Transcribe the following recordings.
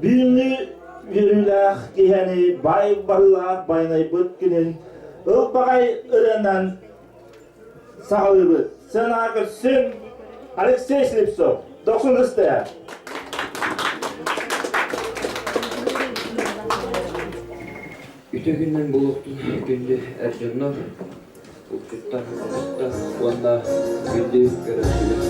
Бүгүҥҥү үөрүүлээх киһини баай барыылаах байанайбыт күнүн ылбаҕай ырыанан саҕалыыбыт. Сценаҕа көрсүҥ Алексей Слепцов, Дохсун Ыстая. Үтүө күнүнэн буолуохтун күндү эр дьоннор, булчуттар, алгыстар уонна күндү көрөөччүлэр.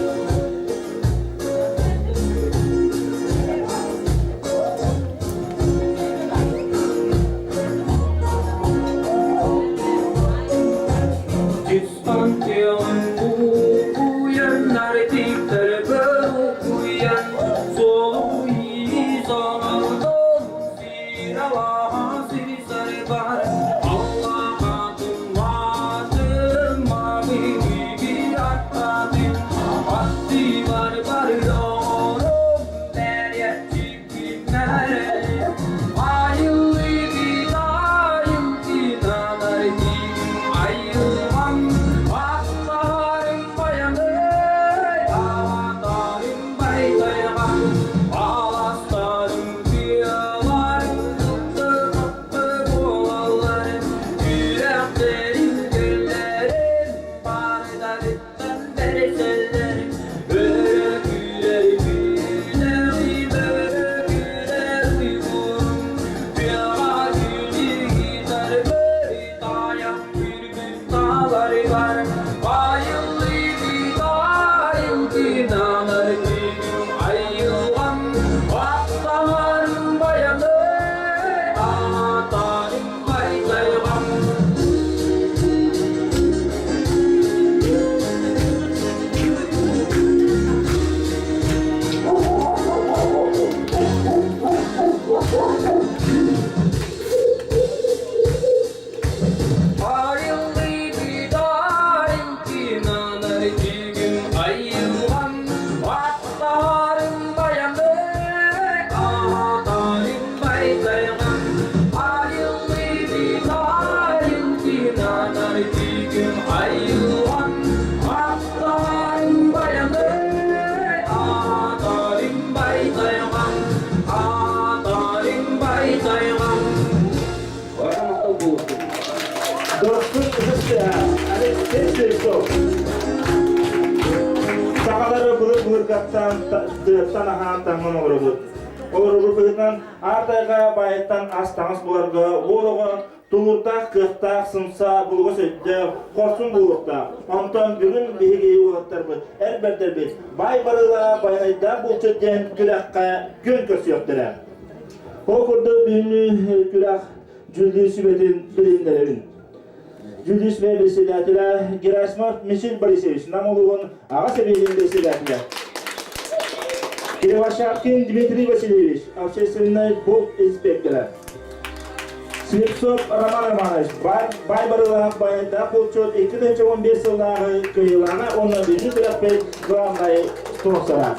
Дохсун ытыстыа Алексей Слепцов. Сахалары былыр-былыргаттан тыаттан аһаан таҥнан олоробут. Олорору быһыытынан аар тайҕа баайыттан ас-таҥас буларга уол оҕо тулуурдаах, кыахтаах, сымса, булугас өйдөөх, хорсун буолуохтаах. Онтон бүгүн биһиги уолаттарбыт, эр бэрдэрбит баай барыылаах, байанайдаах булчут диэн күрэххэ күөн көрсүөхтэрэ. Ол курдук бүгүҥҥү күрэх Дьүүллүүр сүбэтин билиһиннэрэбин. Дьүүллүүр сүбэ председателэ Герасимов Мишель Борисович, Нам улууһун аҕа сэбиэтин председателэ. Кривошапкин Дмитрий Васильевич, общественный булт инспектора. Слепцов Роман Романович, бай барылаах байандаах булчут 2015 сыллааҕы кыайыылааҕа уонна бүгүҥҥү күрэхпит главнай спонсора.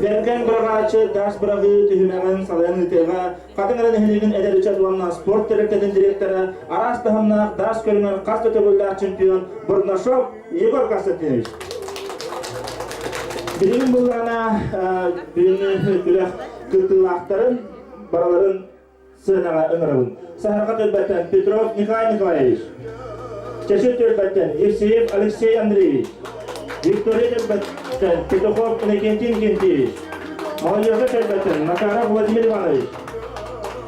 Бэргэн быраҕааччы Даш быраҕыы түһүмэҕин салайан ыытыаҕа Хатыҥ эрэ нэһилиэгин эдэр ыччат уонна спорт тэрилтэтин директора, араас таһымнаах Даш көрүҥэр хас да төгүллээх чемпион Бурнашов Егор Константинович. Билигин буллаҕына бүгүҥҥү күрэх кыттыылаахтарын барыларын сыанаҕа ыҥырабын. Саһарҕа түөлбэттэн Петров Николай Николаевич, Чэчир түөлбэттэн Евсеев Алексей Андреевич, Виктория түөлбэттэн Петухов Иннокентий Иннокентьевич, Молодежка түөлбэттэн Макаров Владимир Иванович,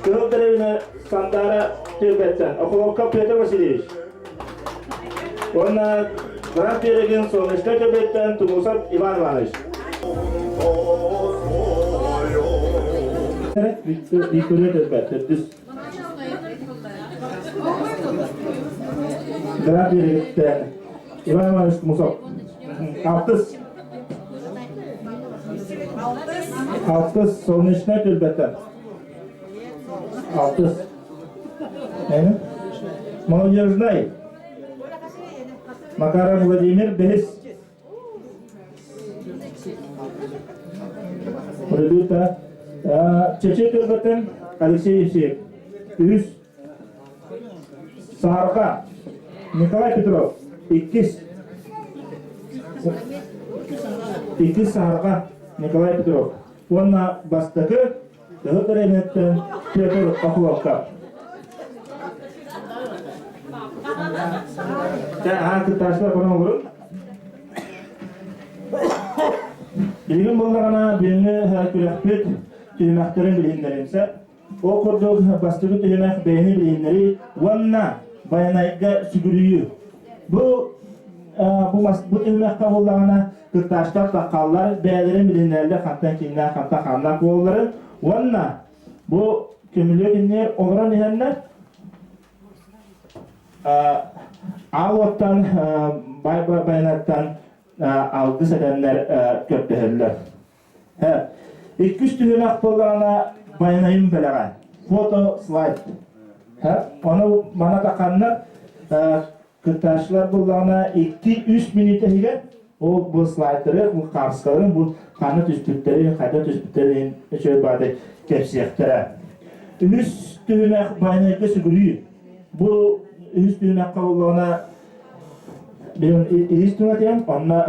Кыһыл дэриэбинэ Сандара түөлбэттэн Охлопков Петр Васильевич уонна Гранд Берегин Солнечнай түөлбэттэн Тумусов Иван Иванович. Виктория түөлбэ төрдүс. Гранд Берегиттэн Иван Иванович Тумусов. Алтыс. Алтыс Солнечнай түөлбэттэн. Алтыс. Молодежнай. Макаров Владимир бэһис. Прилюта. Чече түөлбэттэн Алексей Евсеев. Үһүс. Саарга. Николай Петров. Иккис. Иккис Саарга. Николай Петров уонна бастакы Кыһыл дэриэбинэттэн Петр Охлопков. Дьэ, аан кыттааччылар баран олорун. Билигин буоллаҕына бүгүҥҥү күрэхпит түһүмэхтэрин билиһиннэримсэ. Ол курдук бастакы түһүмэх бэйэни билиһиннэрии уонна Байанайга сүгүрүйүү. Бу бу мас бу түһүмэххэ буоллаҕына кыттааччылар таххаллар бэйэлэрин билиһиннэрэллэр хантан кимнээх хантан хааннаах буолалларын уонна бу көмүлүөк иннигэр олорон иһэннэр аал уоттан бай байанаттан алгыс этэннэр көрдөһөллөр. Иккис түһүмэх буоллаҕына Байанайым бэлэҕэ. Фото слайд. Ону мана таханнар кыттааччылар буоллаҕына 2-3 мүнүүтэ иһигэр ол бу слайдтары, бу хаамыскаларын, бу ханна түспүттэрин, хайда түспүттэрин үчүгэй баҕайытык кэпсиэхтэрэ. Үһүс түһүмэх Байанайга сүгүрүйүү. Бу үһүс түһүмэххэ буоллаҕына Билин иһис түҥэтиэм, онно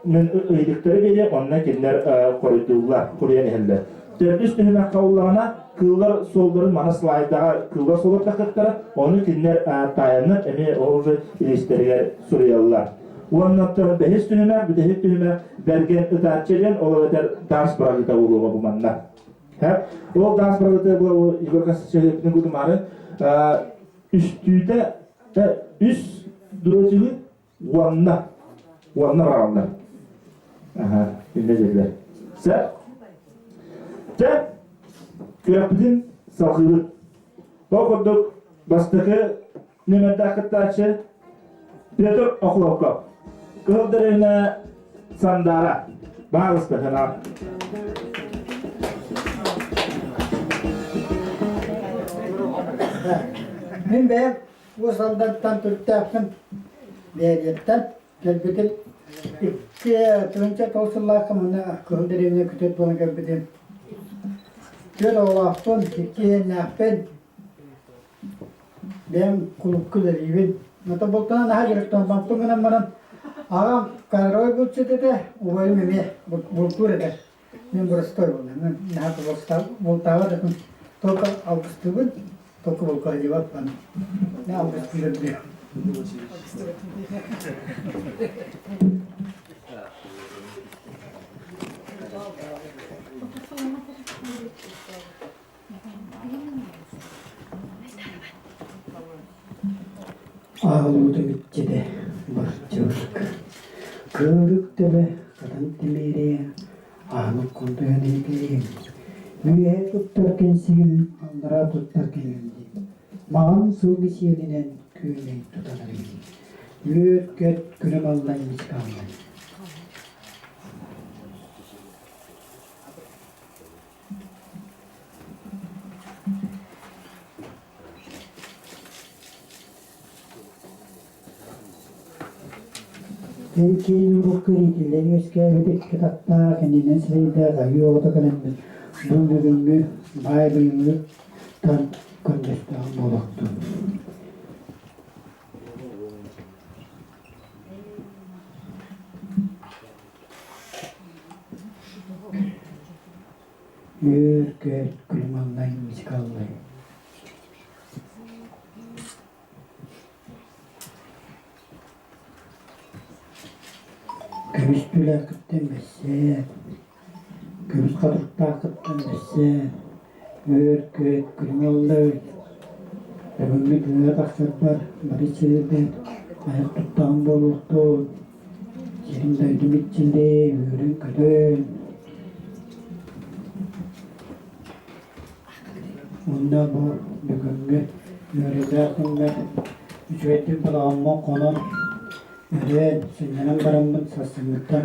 мин ыйытыктары биэриэм, онно кинилэр хоруйдууллар, хоруйан иһэллэр. Төрдүс түһүмэххэ буоллаҕына, кыыллар суолларын маны слайдаҕа кыыллар суоллар тахыахтара, ону кинилэр таайаннар эмиэ ол уже илиистэригэр суруйаллар. Уонна бэһис түһүмэх, бүтэһик түһүмэх бэргэн ытааччы диэн, ол эбэтэр даас быраҕыыта буолуоҕа бу манна. Ол даас быраҕыыта буолуо Егор Константинович кутумаары үстүүтэ үс дротигы уонна уонна бараллар. Аха, иннэ диэтилэр. Сөп. Дьэ, күрэхпитин салҕыыбыт. Ол курдук бастакы нүөмэрдээх кыттааччы Петр Охлопков. Кыһыл дэриэбинэ Сандаара. Баҕалыста санаа. Мин бэйэм Уус Алдантан төрүттээхпин Бээрийэттэн кэлбитим. 2009 сыллаахха манна Кыһыл дэриэбинэ күтүөт буолан кэлбитим. Түөрт оҕолоохпун, икки иһиннээхпин. Бэйэм кулуупка үлэлиибин. Ото бултанан наһаа дьарыктаммаппын гынан баран, аҕам кадровай булчут этэ, убайым эмиэ бултуур этэ. Мин боростуой буоллум. Мин наһаа бултаабат этим. Только алгыстыыбын, только булкаһыйбаппын. Мен алгыстыырым диye. Аҕалбыта бүттэ барчыбык Кыырык төбө хатан тимириэ аанын курдуйан иһитиим Үөһэ туттар кэнсигин аллараа туттар кэҥэллиин Маҕан сылгы сиэлинэн күөмэй тутан эрэгин Үөт-көт күлүм аллай мичик аллай Эн киин урукку иитиллэн үөскээбит икки таттаах иннинэн сирэйдээх айыы оҕото кэлэммин бу бүгүҥҥү баай быйылгыттан көрдөстөҕүм буолуохтун. Үөр-көт күлүм аллай музыкаллай Көмүс түүлээххиттэн бэссээн, көмүс хатырыктааххыттан бэссээн, үөр-көт күлүм аллай Бүгүҥҥү тыа тахсарбар бары сирирбэт айах туттаҕым буолуохтун, сирим-дойдум иччилээ, үөрэн-көтөн. Уонна бу бүгүҥҥү үөрүүлээх күҥҥэ үчүгэйдик балаҕаммын хонон, өрөөн, сынньанан бараммын сарсыҥҥыттан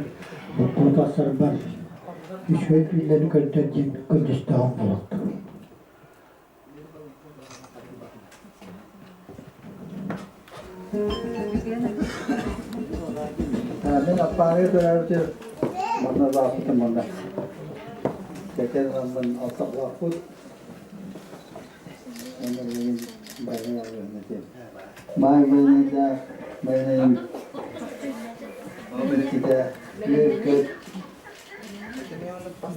бултуу тахсарбар үчүгэй түүллэри көрдөр диэн көрдөстөҕүм буолуохтун. Мин аппаарыга төрөөбүтүм манна улааппытым манна. Кэтэн ыламмын алта улааппыт. Онно билигин байанай алгыһын этиэм. Маай байанайдаах байанайым иччитэ үөр-көт.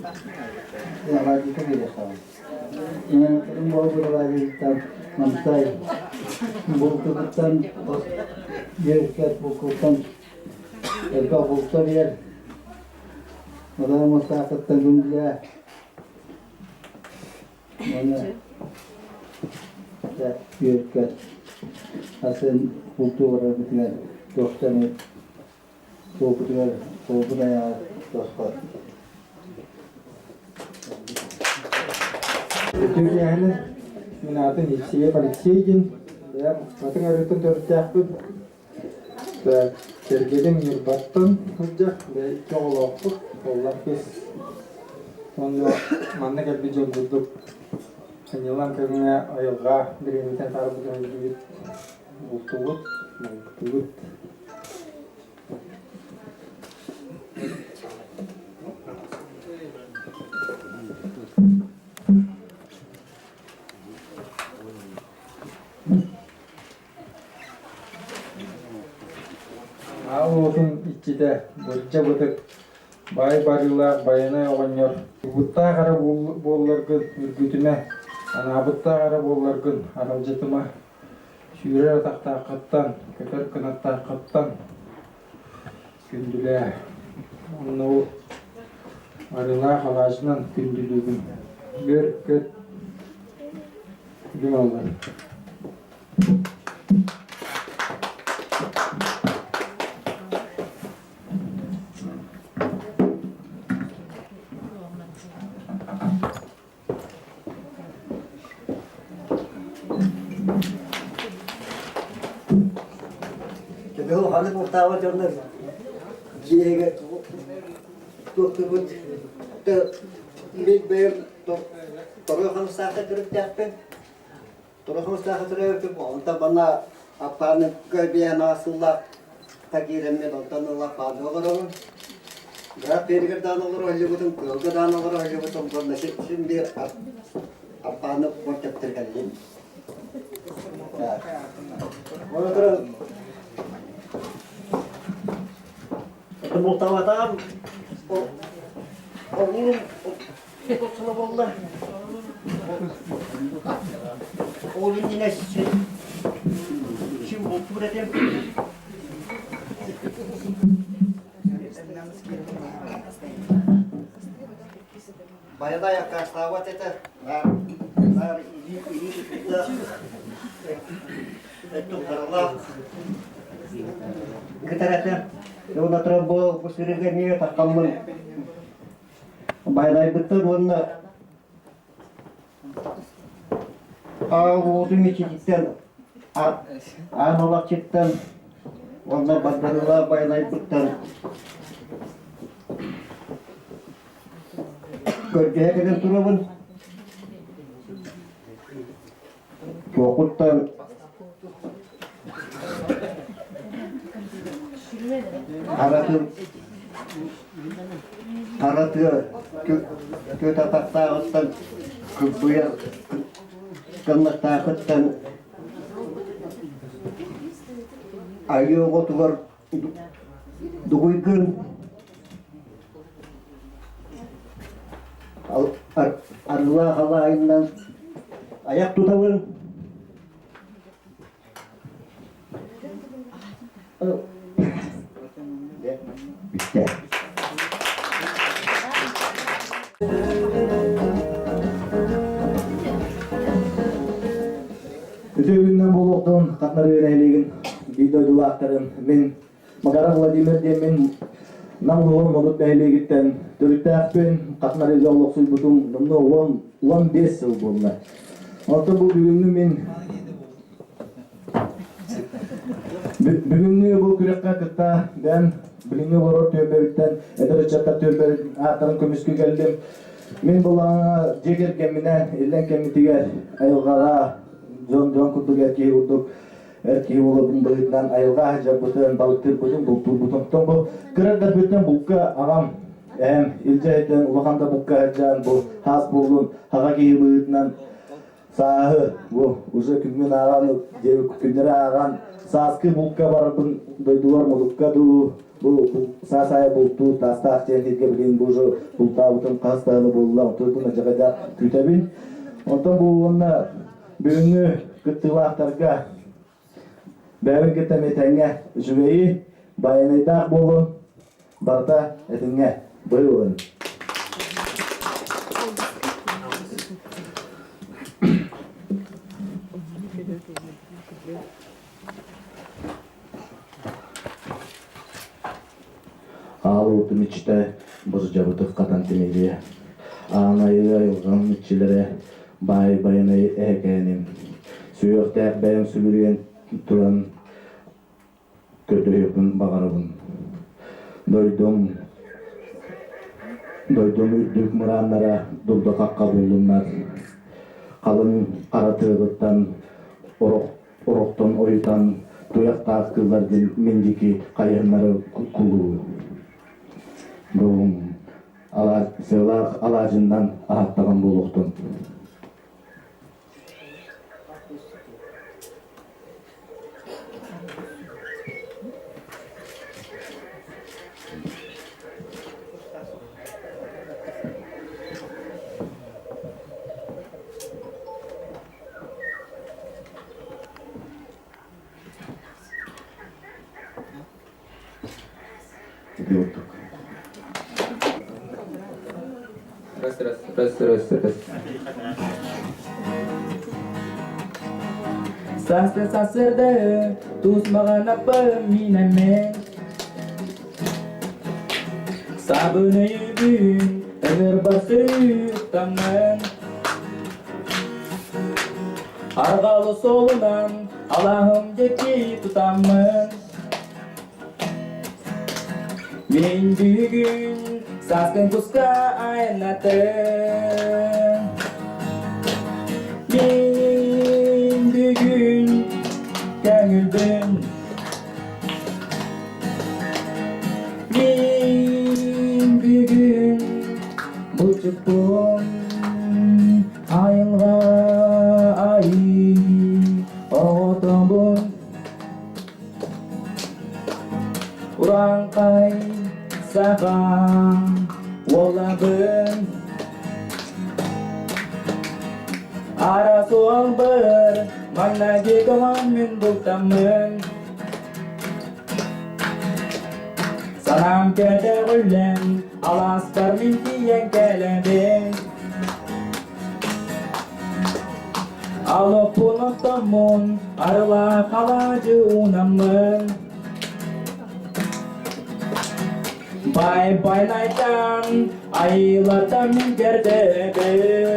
Алаадьыта биэриэхтэҕин. Ийэм буолбут алаадьытыттан Намтай бултутуттан үөркэт булкуттан элбэх булта биэр. Одан мустаахыттан күндүлээ. Уонна үөркэт атын бултуу барарбытыгар туохтан Суолбутугар суолбут айаҕар тосхор. Үтүө киэһэни мин аатым Евсеев Алексей диэн. Бэйэм атын арыытын төрүттээхпин. Кэргэним Ньурбаттан сылдьар, бэйэ икки оҕолоохпут, уоллаах кыыс. Уонна манна кэлбит дьон курдук сынньалаҥ кэмҥэ айылҕа бириэмэтин атаарбытын өйдүүбүт. Бултубут, бултубут. Аал уотун иччитэ Бырдьа Бытык баай барыылаах Байанай оҕонньор Буттаах эрэ буолларгын үргүтүмэ, анаабыттаах эрэ буолларгын аралдьытыма Сүүрэр атахтааххыттан, көтөр кынаттааххыттан күндүлээ. Онно арыылаах алаадьынан күндүлүүгүн. Үөр-көт күлүм аллар. Төбөһү ханнык бултаабат дьоннор дьиэгэ туохтуубут мин бэйэм торуй хамсаахха төрүттээхпин. Торуй хамсаахха төрөөбүтүм. Онтон манна Аппааныга биэһэн сыллаах киирэммин онтон ыла Аппааныга олоробун. Быраат биэригэр даан олоро сылдьыбытым, кыалга даан олоро сылдьыбытым уонна син биир Аппааны уон тэптэр кэллим. Оны туран бултабатаҕым оҕуум сыла буолла. Ол иннинэ син бултуур этим. Байанай аккаастаабат этэ. Наар илии илии тутуурдаах, өттүк харалаах кытар этэ. Уонна туран бу бу сырыыга эмиэ таххаммын Байанайбыттан уонна Аал уотун иччититтэн Аан Алахчыттан уонна Багдарыылаах Байанайбыттан көрдөһө кэлэн турабын. Туохуттан харатын хара тыа түөт атахтааҕыттан кырбыйар кыннахтаахыттан айыы оҕотугар дугуйгын арыылаах алаайынан айах тутабын. Бүттэ. Үтүө күнүнэн буолуохтун Хатнарыы нэһилиэгин биир дойдулаахтарын мин Макаров Владимир диэммин Нам улууһун Модут нэһилиэгиттэн төрүттээхпин, Хатнарыыга олохсуйбутум номнуо 15 сыл буолла. Онтон бу бүгүҥҥү мин Бүгүҥҥү бу күрэххэ кытта бэйэм билиҥҥи олорор түөлбэбиттэн эдэр ыччаттар түөлбэбит ааттарын көмүскүү кэллим. Мин булаҥа дьиэ кэргэмминэн иллэҥ кэммитигэр айылҕаҕа дьон дьон курдук эр киһи курдук эр киһи буоларбын быһыытынан айылҕа сылдьарбытын, балыктыырбытын, бултуурбутун. Оттон бу кыра эрдэхпиттэн булка аҕам эһэм илдьэ сылдьан улахан да булка сылдьан бу хаас буоллун хаҕа киһи быһыытынан. Сааһы бу уже күммүн ааҕан күннэри ааҕан сааскы булка барарбын дойдубар мутукка дуу бу саас аайы бултуур таастаах диэн сиргэ билигин бу уже бултаабытым хас да буолла онтон бу дьаҕайда күүтэбин онтон бу уонна бүгүҥҥү кыттыылаахтарга бэйэбин кытта тэҥҥэ үчүгэйи байанайдаах буолун барыта этиҥҥэ быйылын Аал уотум иччитэ бырдьабытых хатан тимириэ, аан айыы айылҕам иччилэрэ баай байанай эһэкээним, сүһүөхтээх бэйэм сүгүрүйэн туран көрдөһүөхпүн баҕарабын. Дойдум дойдум үрдүк мырааннара дурда-хахха буоллуннар, халыҥ хара тыабыттан орох орохтон ойутан туйахтаах кыылларгын мин диэки хайыһыннары кулуу. Бу сыалаах алаадьыннан аһаттаҕым буолуохтун. Раз, раз, раз, раз, раз. Састы сасырды, тусмаған аппым минемен. Сабын өйүбүн, өмүр басыктамын. Арҕалы солунан, алаһым диэки тутаммын. Мин бүгүн сааскын куска айаннатым. Мин бүгүн көҥүлбүн. Мин бүгүн булчуппун айылҕа айыы оҕотобун. Урааҥхай саха уолабын Ара суолбар маҥнайгы көҕөн мин бултаммын Санаам көтөҕүллэн алааспар мин тиийэн кэлэбин Алоппун оттоммун арылаах алаадьы уунаммын Бай-бай найтан айылатан мин кэрдэбин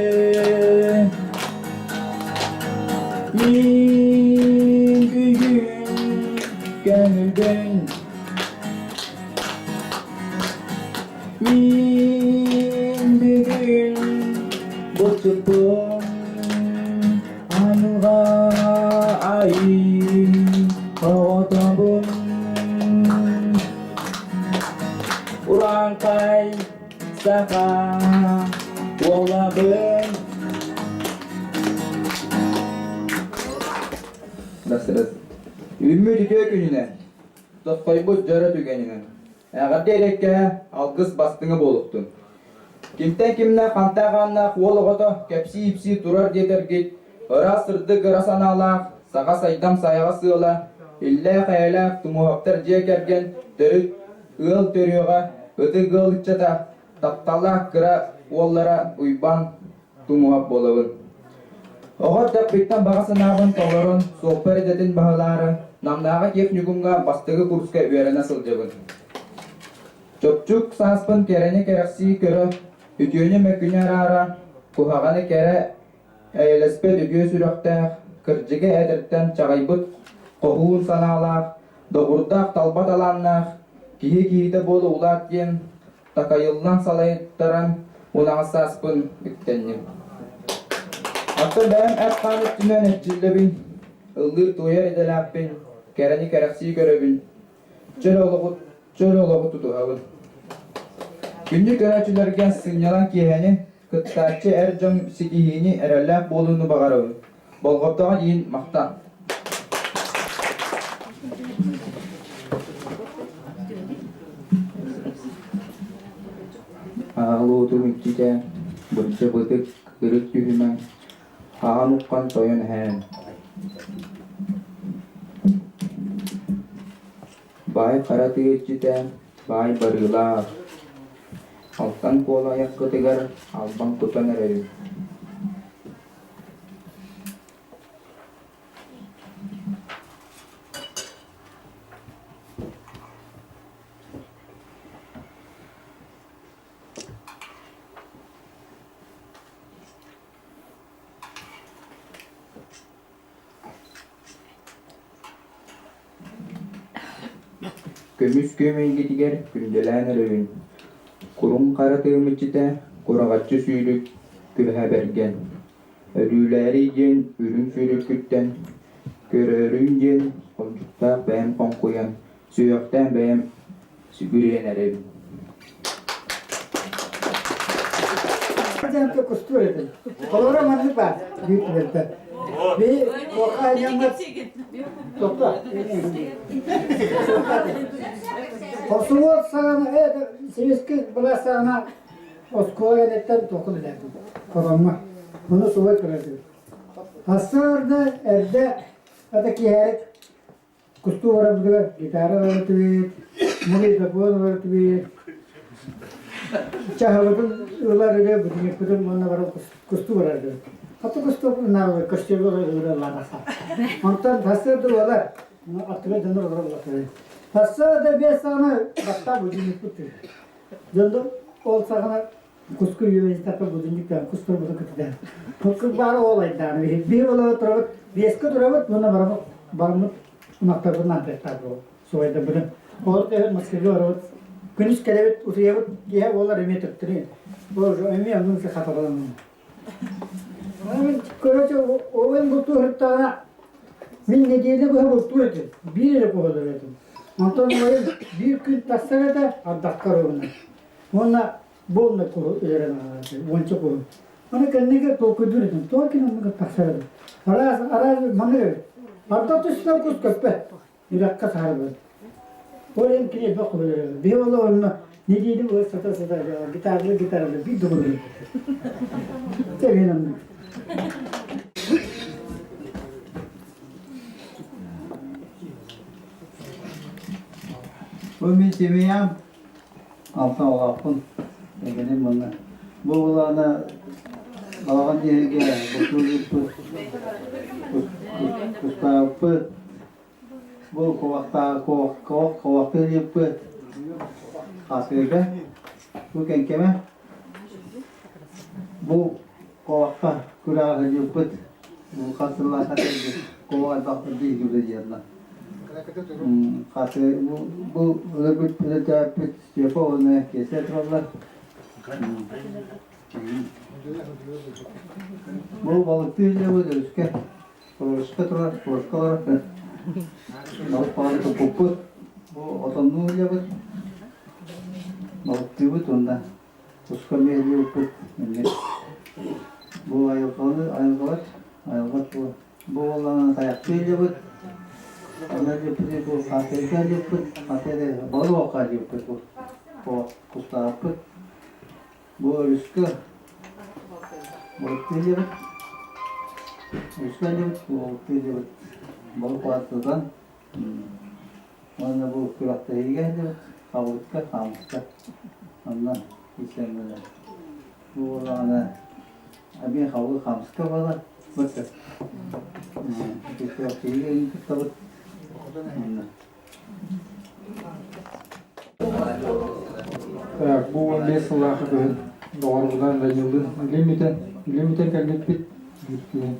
Мин бүгүн көҥүлбүн Мин бүгүн булчуппун айылҕа айыы оҕотобун Урааҥхай саха уолабын Үүммүт үтүө күнүнэн, тосхойбут дьоро түгэнинэн Эҕэрдэ эрэккэ алгыс бастыҥа буолуохтун. Кимтэн кимнээх хантаах ааннаах уол оҕото кэпсии-ипсии турар диэтэргит, ыраас сырдык ыра санаалаах, саха сайдам сайаҕас ыала, иллээх-эйэлээх Тумуһаптар дьиэ кэргэн төрүт ыал төрүөҕэ, ытык ыал ыччата, тапталлаах кыра уоллара Уйбаан Тумуһап буолабын. Оҕо эрдэхпиттэн баҕа санаабын толорон, суоппар идэтин баһылаары, Намнааҕы техникумҥа бастакы курска үөрэнэ сылдьабын. Чопчук сааспын кэрэни кэрэхсии көрө, үтүөнү-мөкүнү араара, куһаҕаны кэрэ эйэлэспэт үтүө сүрэхтээх, кырдьыгы эдэртэн чаҕыйбыт хоһуун санаалаах, доҕурдаах талба талааннаах, киһи киһитэ буола улаат диэн такайыллан салайтаран унаҕас сааспын үктэнним. Оттон бэйэм эт-хаан өттүнэн эрчиллэбин, ыллыыр-туойар идэлээхпин, кэрэни кэрэхсии көрөбүн, чөл олоҕу, чөл олоҕу тутуһабын. Күндү көрөөччүлэргэ сынньалаҥ киэһэни, Кыттааччы эр дьон ситиһиини, эрэллээх буолууну баҕарабын. Болҕомтоҕо иһин махтал. Аҕалуутум иччитэ, бырдьа бытык, ырыт түһүмэҥ, хаан уххан тойон эһээн. Баай хара тыа иччитэ, баай барыылаах, Алтан Куола айаххытыгар албан тутан эрэбит. Көмүс күөм эйгэтигэр күндэлээн эрэбин, куруҥ хара тыам иччитэ, кураҕаччы сүүрүк, күрэһэ бэргэн. Өлүүлээрий диэн үрүҥ сүүрүккүттэн, көрөөрүн диэн хомчуктаах бэйэм хоҥкуйан, сүһүөхтээн бэйэм сүгүрүйэн эрэбин. Кустуур этим. Холоро маннык баар биир түбэлтэ. Би куохаанньаммыт тохто. Хосуот саҕана это советский была саҕана оскуола кэнниттэн тохун үлээбит. Хороммо. Ону субай көрөдүм. Сарсыарда эрдэ это киэһэрик Кустуу барарбытыгар гитара ылар этибит, магнитофон ылар этибит, чаһыбытын ылар этэ, будильникпытын уонна баран кустуу барар этибит. Хата кустуу наалар костюму ылар Онтон сарсыарда буолар, аттыгар дьоннор олороллор. Сарсыарда биэс саҕана бастаан будильникпыт Дьондор ол саҕана Куску үөмэйдэххэ будунньуктаан кустар бута кытыдаан. Кус баара ол айдааны биһи биһи олоро турабыт, биэскэ турабыт, уонна бараммыт бараммыт ынахтарбытын аһатыахтаах буолуо. Субайдарбытын. Ол төһө Москваға барабыт. Күнүс кэлэбит, утуйабыт, киэһэ буолар эмиэ төптөрү. Ол эмиэ оннун хатабаланным. Короче, оҕом бултуу сырыттаҕына мин нэдиэлэ быһа бултуур этим. Биир эрэ куһалар этим. Онтон убайым биир күн тахсар этэ, ардахха оруобуна. Уонна буолна куһу өлөрөн аҕалааччы, уонча куһу. Аны кэнники толкуйдуур этим, тоҕо кини оннук тахсар эбит. Араас, араас маннык эбит. Арда түстэн кус көппөт, үрэххэ саһарбыт. Ол иһин кини элбэх куһу өлөрөр. Биһи ол онно нэдиэлэ быһа сата-сата гитаралыы гитаралыы биир да куһу Тэбин оннук. Бу мин семьям Алта оҕолоохпун, кэргэним манна. Бу былаана балаҕан диэригэ бутуурбут, кустаабыппыт, бу куобахтаа куобахтыы илииппит хаасыйга, бу кэҥкэмэ, бу куобахха күрэҕэ сылдьыбыппыт, бу хас сыллаахха куобах элбэх биһиги диэннэ. Хаты бу өлөрбүт өлөртөөппүт Степа уонна Киэсэ тураллар. Бу балыктыы илдьэбит өрүскэ. Крошка турар, крошка олорор. Балык баҕаны туппуппут. Бу отоннуу илдьэбит. Балыктыыбыт уонна туска эмиэ илдьэбиппит. Бу айылҕаны айылҕалар, айылҕа тула Бу буоллаҕына тайахтыы илдьэбит, онно илдьиппит бу хатырга илдьиппит, хатыры боруокка илдьиппит бу кустаахпыт. Бу өрүскэ балыктыы илдьэбит, өрүскэ илдьэбит, балыктыы илдьэбит, балык бааттатан уонна бу күрэхтэһиигэ илдьэбит, хабылыкка, хаамыска онно киирсэҥҥэ Бу буоллаҕына Эбии хабыл хамска буолар. Быты. Кыттабыт. Так, бу 15 сыллаахы күһүн доҕорбунан Данилдын илимитен, илимитен кэлбиппит биир күһүн.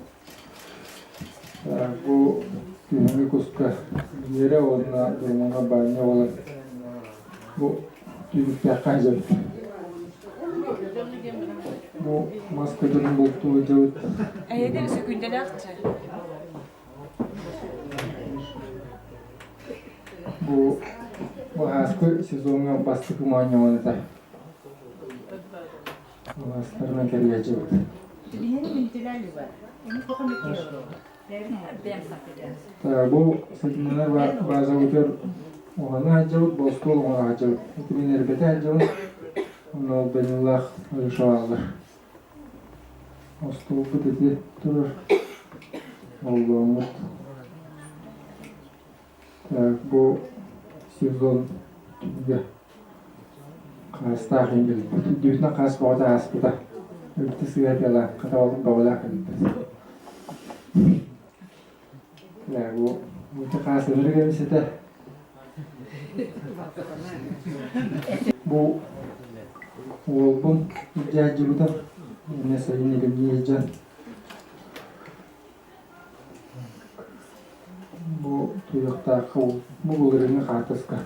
Бу күһүҥҥү куска Биэрэ уонна Думана Баанньа буолан бу түбүктээххэ сылдьабыт. Бу мас көтөрүн бултуу сылдьабыт. Эйэтин сөкүндэлээхчэ. Бу бу ааспы сезоҥҥа бастакы моонньоҕон этэ. Алаастарынан кэрийээччибит. Бу сатиннар базабытыгар уһана сылдьабыт, бостуол оҥоро сылдьабыт. Ити мин эрбэтэ сылдьабын, онно ол Данилаах Алешалааллар. Остуолбут ити турар, оллооммут. Так, бу сезон түмүгэ хаастаах иҥэлиппит. Үрдүбүтүнэн хаас бөҕөтө ааспыта. Өлтү сыыһа тыалаах, хатабалын бөҕөлөөх эбиппит. Бу бу хаас ынырык эмис этэ. Бу уолбун илдьэ сылдьыбытым. Эмиэ сайын илимнии сылдьан Бу туйахтаахха бу былырыыҥҥы хаартыска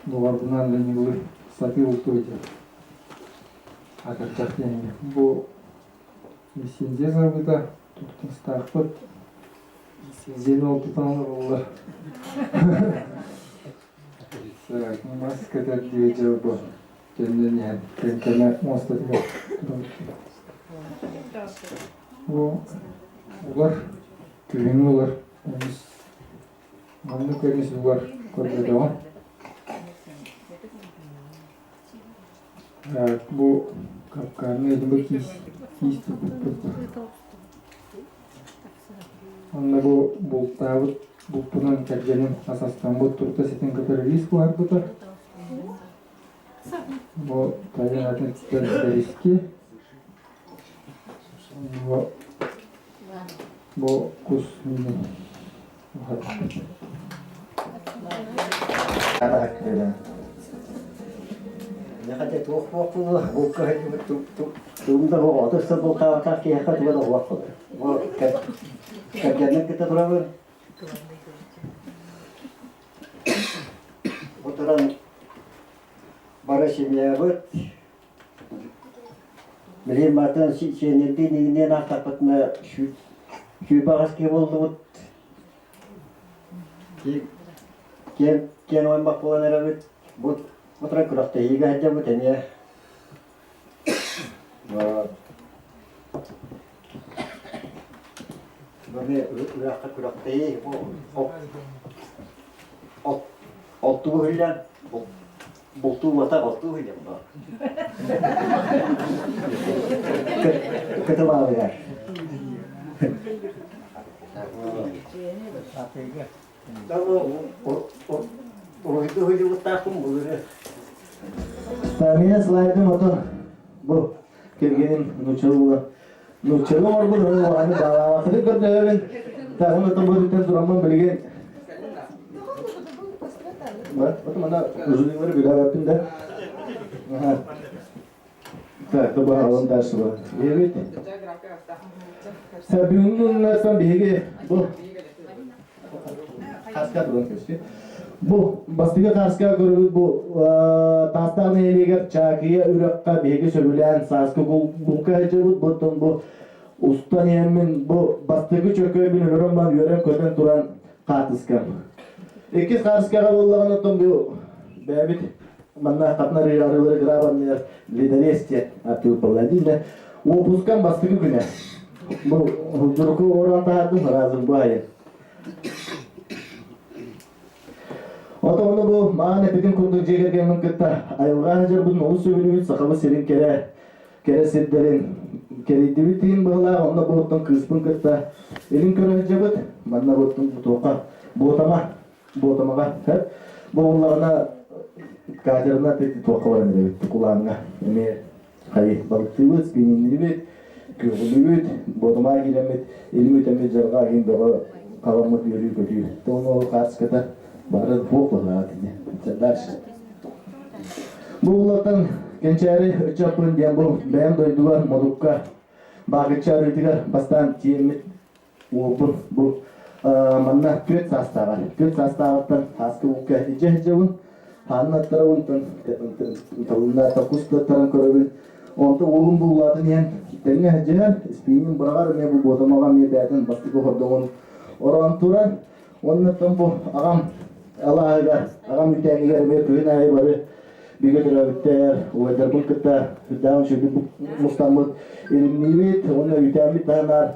доҕорбунаан Данилы сатыы бултуу диэн атырдьах диэҥҥэ. Бу лицензия сабыта туттастаахпыт. Лицензияны ол тутан олороллор. Мас көтөр диэ бу төннөн иһэн Кэҥкэмэ муостатыгар турабыт. Бу улар, күһүҥҥү улар эмис маннык эмис улар көрбөтөҕүм. Бу капкаҥҥа ити бу киис киис туппуппут. Онно бу бултаабыт булпунан кэргэним ас астаммыт турта ситин кытары рис буһарбыта. Бу тайах этиттэн бэриски Бу кус миинин уһатар. Миэхэ туох буох буолуо, булка сылдьыбыт тугум да суох, 30 сыл бултаабатах киһиэхэ туга да суох буолар. Бу кэргэммин кытта турабын. Бу туран бары семьябыт Билигин мантан сиэннэрдиин иҥниэн аахтахпытына сүүрбэ аҕыс киһи буоллубут. Киэҥ киэҥ аймах буолан эрэбит. Бу бу туран күрэхтэһиигэ сылдьабыт эмиэ. Бу үрэххэ күрэхтэһии бу оттугу иһиллээн Бултуу уота бултуу иһиллэн бу. Кытылаабыгар. Уруйду уһуйдубуттаахпын булыры. Меня слайдым ото бу кэргэним нууччалыы нууччалыы оҥорбут уһааны баалаабатыгы көрдөһөбүн. Таһын отон бу түттэн тураммын билигин Потом она узунилары билээбэппин да. Так, то баһалын дальше бар. Эбит. Бүгүнгүннэртэн биһиги бу хаска туран көстү. Бу бастакы хааска көрөбүт бу Таастаах нэһилиэгэр Чаакыйа үрэххэ биһиги сөбүлээн сааскы булка сылдьабыт. Буттан бу устан иһэммин бу бастакы чөкөйбүн өлөрөн баран үөрэн-көтөн туран хаартыскам. Иккис хаартыскаҕа буоллаҕына оттон бу бэйэбит манна хатан арыылары грабанныгар ледорез диэн аттыыр Палладина уопускам бастакы күнэ. Бу дьуруку ороон таһаардым разым бу айын. Отону бу маан эпитин курдук дьиэ кэргэммин кытта айылҕа сылдьарбытын олус сөбүлүүбүт сахабыт сирин кэрэ кэрэ сирдэрин кэрийдибит иһин быһылаах онно буоттан кыыспын кытта илин көрө сылдьабыт манна буоттун туохха буотама буотамаҕа буоллаҕына катерына туохха баран эрэбит кулааҥҥа эмиэ хайы балыктыыбыт спинниннибит күөҕүлүүбүт буотамаа киирэммит илим үтэммит дьарҕаа иһин бөҕө халаммыт үөрүү көтүү тоҥ хаартыската бары туох быһылаах дальше Бу уллартан кэнчээри ыччаппын диэн бу бэйэм дойдубар Модукка Баакычча арыытыгар бастаан тиэммит уолбун бу манна түөрт саастааҕар түөрт саастааҕыттан сааскы булка илдьэ сылдьабын хаанын аттарабын талынна кус таттаран көрөбүн онто уолум буллаатын иһэн тэҥҥэ сылдьыһар испиинин быраҕар эмиэ бу буотамаҕа эмиэ бэйэтин бастакы хордоҕун ороон турар Уонна оттон бу аҕам алааһыгар, аҕам үүтээнигэр эмиэ күһүн аайы бары бигэ төрөөбүттэр, убайдарбын кытта сүрдээх үчүгэйдик мустаммыт илимниибит уонна үүтээммит таһынаар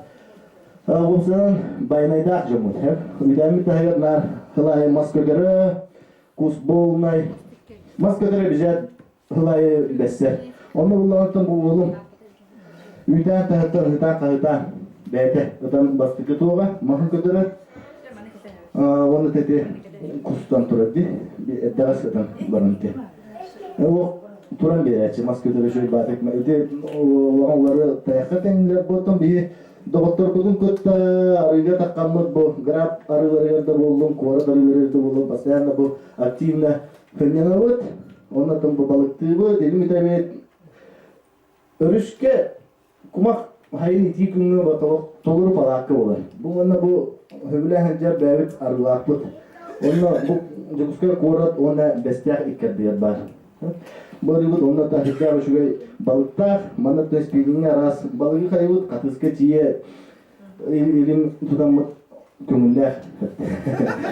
уопсайынан байанайдаах дьоммут. Үүтээммит таһыгар наар хылаайы мас көтөрө, кус буолунай, мас көтөрө бизэт хылаайы бэссэр. Онно буллаҕыттан бу уолум үүтээн таһыттан ыһытаан-хаһытаан бэйэтэ ытан бастакы туоҕа маһын көтөрө уонна тэти кустан турар дии эрдэҕэс ытан баран ти ол туран биэрээччи мас көтөрө үчүгэй баатык ити улахан тайахха тэҥнилэр буоттан биһи доҕотторбутун кытта арыыга таххаммыт бу граб арыыларыгар да буоллун куорат арыыларыгар да буоллун постоянно бу активно сынньанабыт оннотон бу балыктыыбыт илим үтэбит Өрүскэ кумах хайын итии күҥҥэ батолох толору палаакка буолар. Бу уонна бу сөбүлээн сылдьар бэйэбит арыылаахпыт. Онно бу Дьокуускай куорат уонна Бэстээх иккэрдигэр баар. Бу арыыбыт онно таһырдьаах үчүгэй балыктаах, манна то спиниҥҥэ араас балыгы хайыбыт, хатыска тиийэ илим тутаммыт көҥүллээх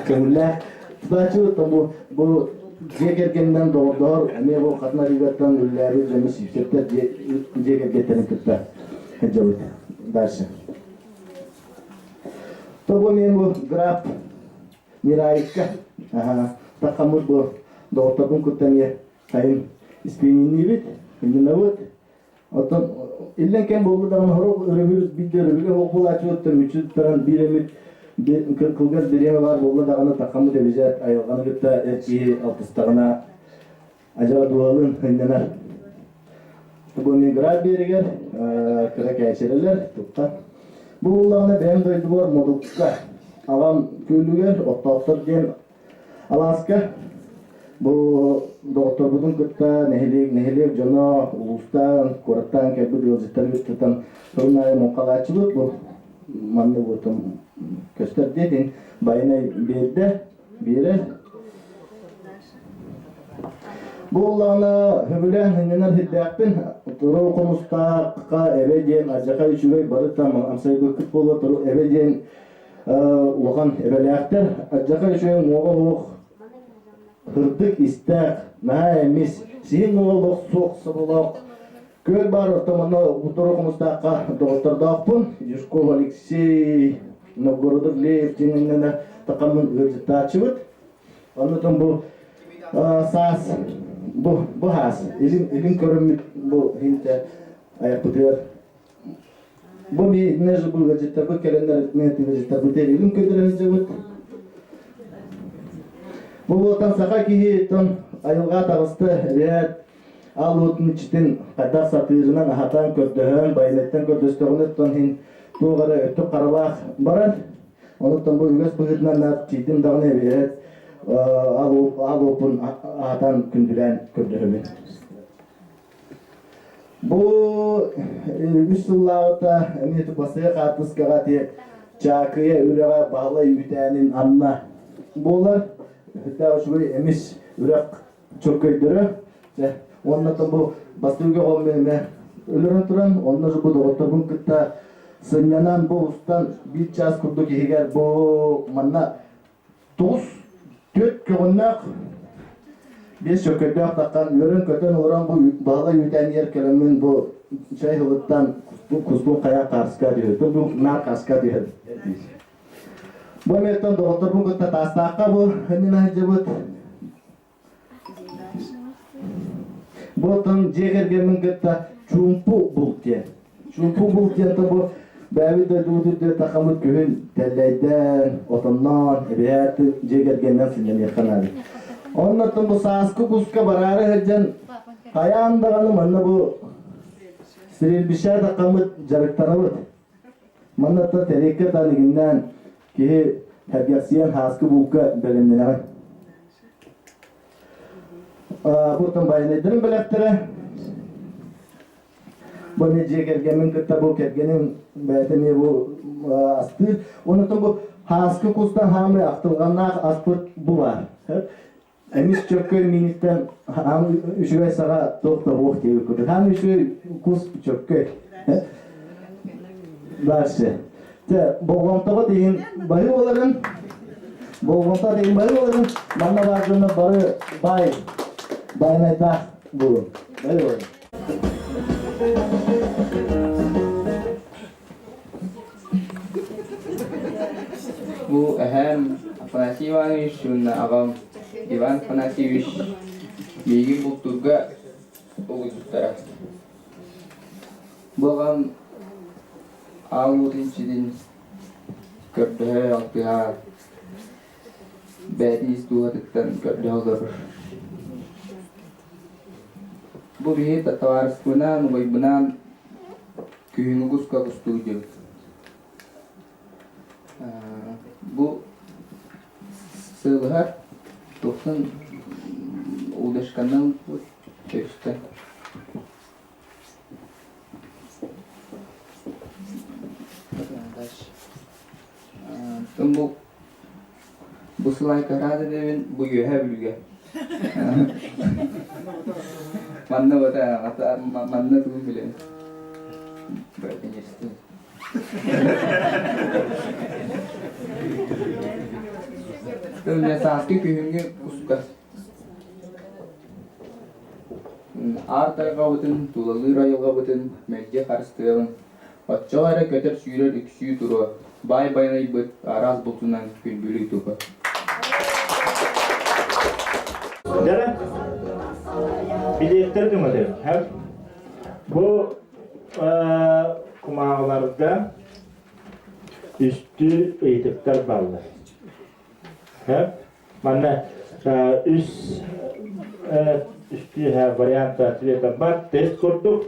көҥүллээх тутааччыбыт бу бу дьиэ кэргэнинэн доҕордоһор эмиэ бу хатын арыыгаттан үлэлээбит дьону сүүсэттэр дьиэ дьиэ кэргэттэрин кытта сылдьабыт дальше то бу мен бу граф Мираевка таххаммыт бу доҕотторбун кытта эмиэ сайын испиининниибит иннинабыт Оттон иллэҥ кэм буолла даҕаны сорох өрөбүл биирдэ өрөбүлгэ суох буолааччыбыттан мүччү туттаран биир эмит кылгас бириэмэ баар буолла даҕаны таххаммыт эбизээт айылҕаны кытта эр киһи алтыстаҕына ажаҕа дууһалыын сынньанар. Бу Ленинград биэригэр кыра кээчэрэлэр тутта. Бу буоллаҕына бэйэм дойдубар Модукка аҕам күөлүгэр оттоохтор диэн Алааска бу доҕотторбутун кытта нэһилиэк, нэһилиэк дьоно улуустан, куораттан кэлбит ыалдьыттары кыттытан сылын аайы муҥхалааччыбыт бу манна буотум көстөр диэтин байанай биэрдэ, биэрэр. Бу буоллаҕына сөбүлээн сынньанар сирдээхпин. Туру хомустаахха эбэ диэн алдьархай үчүгэй бары там амсайбыккыт буолуо туру эбэ диэн улахан эбэлээхтэр алдьархай үчүгэй уҥуоҕа суох сырдык истээх наһаа эмис сиһин уҥуоҕа олох суох соболоох күөл баар оттон манна Утары Хомустаахха доҕоттордоохпун Юшков Алексей Новгородов Леев диэниннэнэ тахаммын ыалдьыттааччыбыт оннутун бу саас бу бу хаас илин илин көрөммүт бу хинтэ айахпытыгар Бу биһигини же бу ыалдьыттарбыт кэлэннэр ыалдьыттарбыт илин көрдөрө сылдьабыт. Бу буолтан саха киһи тон айылҕа таҕыста эбээт ал уотун иччитин хайдах сатыырынан аһатан көрдөһөн байанайттан көрдөстөҕүнэ тон иһин туох эрэ өттүк харалаах барар. Онуттан бу үгэс быһыытынан тиийдим даҕаны эбээт ал уоппун аһатан күндүлээн көрдөһөбүн. Бу үс сыллааҕыта эмиэ бастакы хаартыскаҕа ити Чаакыйа үрэҕэ Баһылай үүтээнин анна буолар. Үрдээх үчүгэй эмис үрэх чөккөйдөрө. Дьэ, уонна бу бастакы көҕөммүн эмэ өлөрөн туран, онно бу доҕотторбун кытта сынньанан бу устан биир чаас курдук иһигэр бу манна Туус түөрт көҕүннээх, биэс чөкөйдөөх таххан үөрэн-көтөн олорон бу Баһылай үүтээнигэр кэлэммин бу чай һылыттан кустуун хайа хаарска түһэр. Бу наар хааска түһэр диир. Бу эмиэттэн доҕотторбун кытта Таастаахха бу иннинэ сылдьыбыт. Бу оттон дьиэ кэргэммин кытта чуумпу булт диэн. Чуумпу булт диэн бу бэйэбит дойдубут үрдүгэр тахаммыт күһүн тэллэйдээн, отонноон, эбээт дьиэ кэргэнинэн сынньаныахха наада. Оннуттан бу сааскы куска бараары сылдьан хайаан даҕаны манна бу стрельбище тахаммыт дьарыктанабыт. Манна тэриэккэ таанигиннээн киһи сэргэхсийэн һааскы булка бэлэмнэнэҕин. Бу байанайдарын бэлэхтэрэ. Бу эмиэ дьиэ кэргэммин кытта бу кэргэним бэйэтэ эмиэ бу астыыр. Онтон бу һааскы кустан хаамыы ахтылҕаннаах аспыт бу баар. Эмис чөккөй мииниттэн хаам үчүгэй саҕа туох да суох диэбит курдук. Хаам үчүгэй кус чөккөй. Дальше. Те болҕомтоҕо тиһин баһыы боларын, болҕомто тиһин баһыы боларын, манна баар дьоннор бары баай. Байанайдаах буолун. Бай Бу эһээм Афанасий Иванович уонна аҕам Иван Афанасьевич миигин бултуурга угуйбуттара. Бу аҕам аал уотун сирин көрдөһө алтыһа бэйэтин ис дууһатыттан көрдөһө олорор. Бу биһи табаарыспынаан, убайбынаан күһүҥҥү куска кустуу дьыбыт. Бу сыалыһар туохтан удочканан өстөн. Оттон бу бу сылайка рада дэбин бу үөһэ бүлүүгэ. Манна бата манна тугун билэн. Конечно. Мин сааскы күһүҥҥү куска Аар тайҕабытын, тулалыыр айылҕабытын мэлдьи харыстыаҕыҥ, оччоҕо эрэ көтөр-сүүрэр үксүү туруо, баай байанайбыт араас бултунан күндүлүү туһа. Дьэ, билиэттэр түҥэтэр. Бу кумааҕыларга үстүү ыйытыктар бааллар. Манна үс үстүү варианта ответа бар. Тест курдук.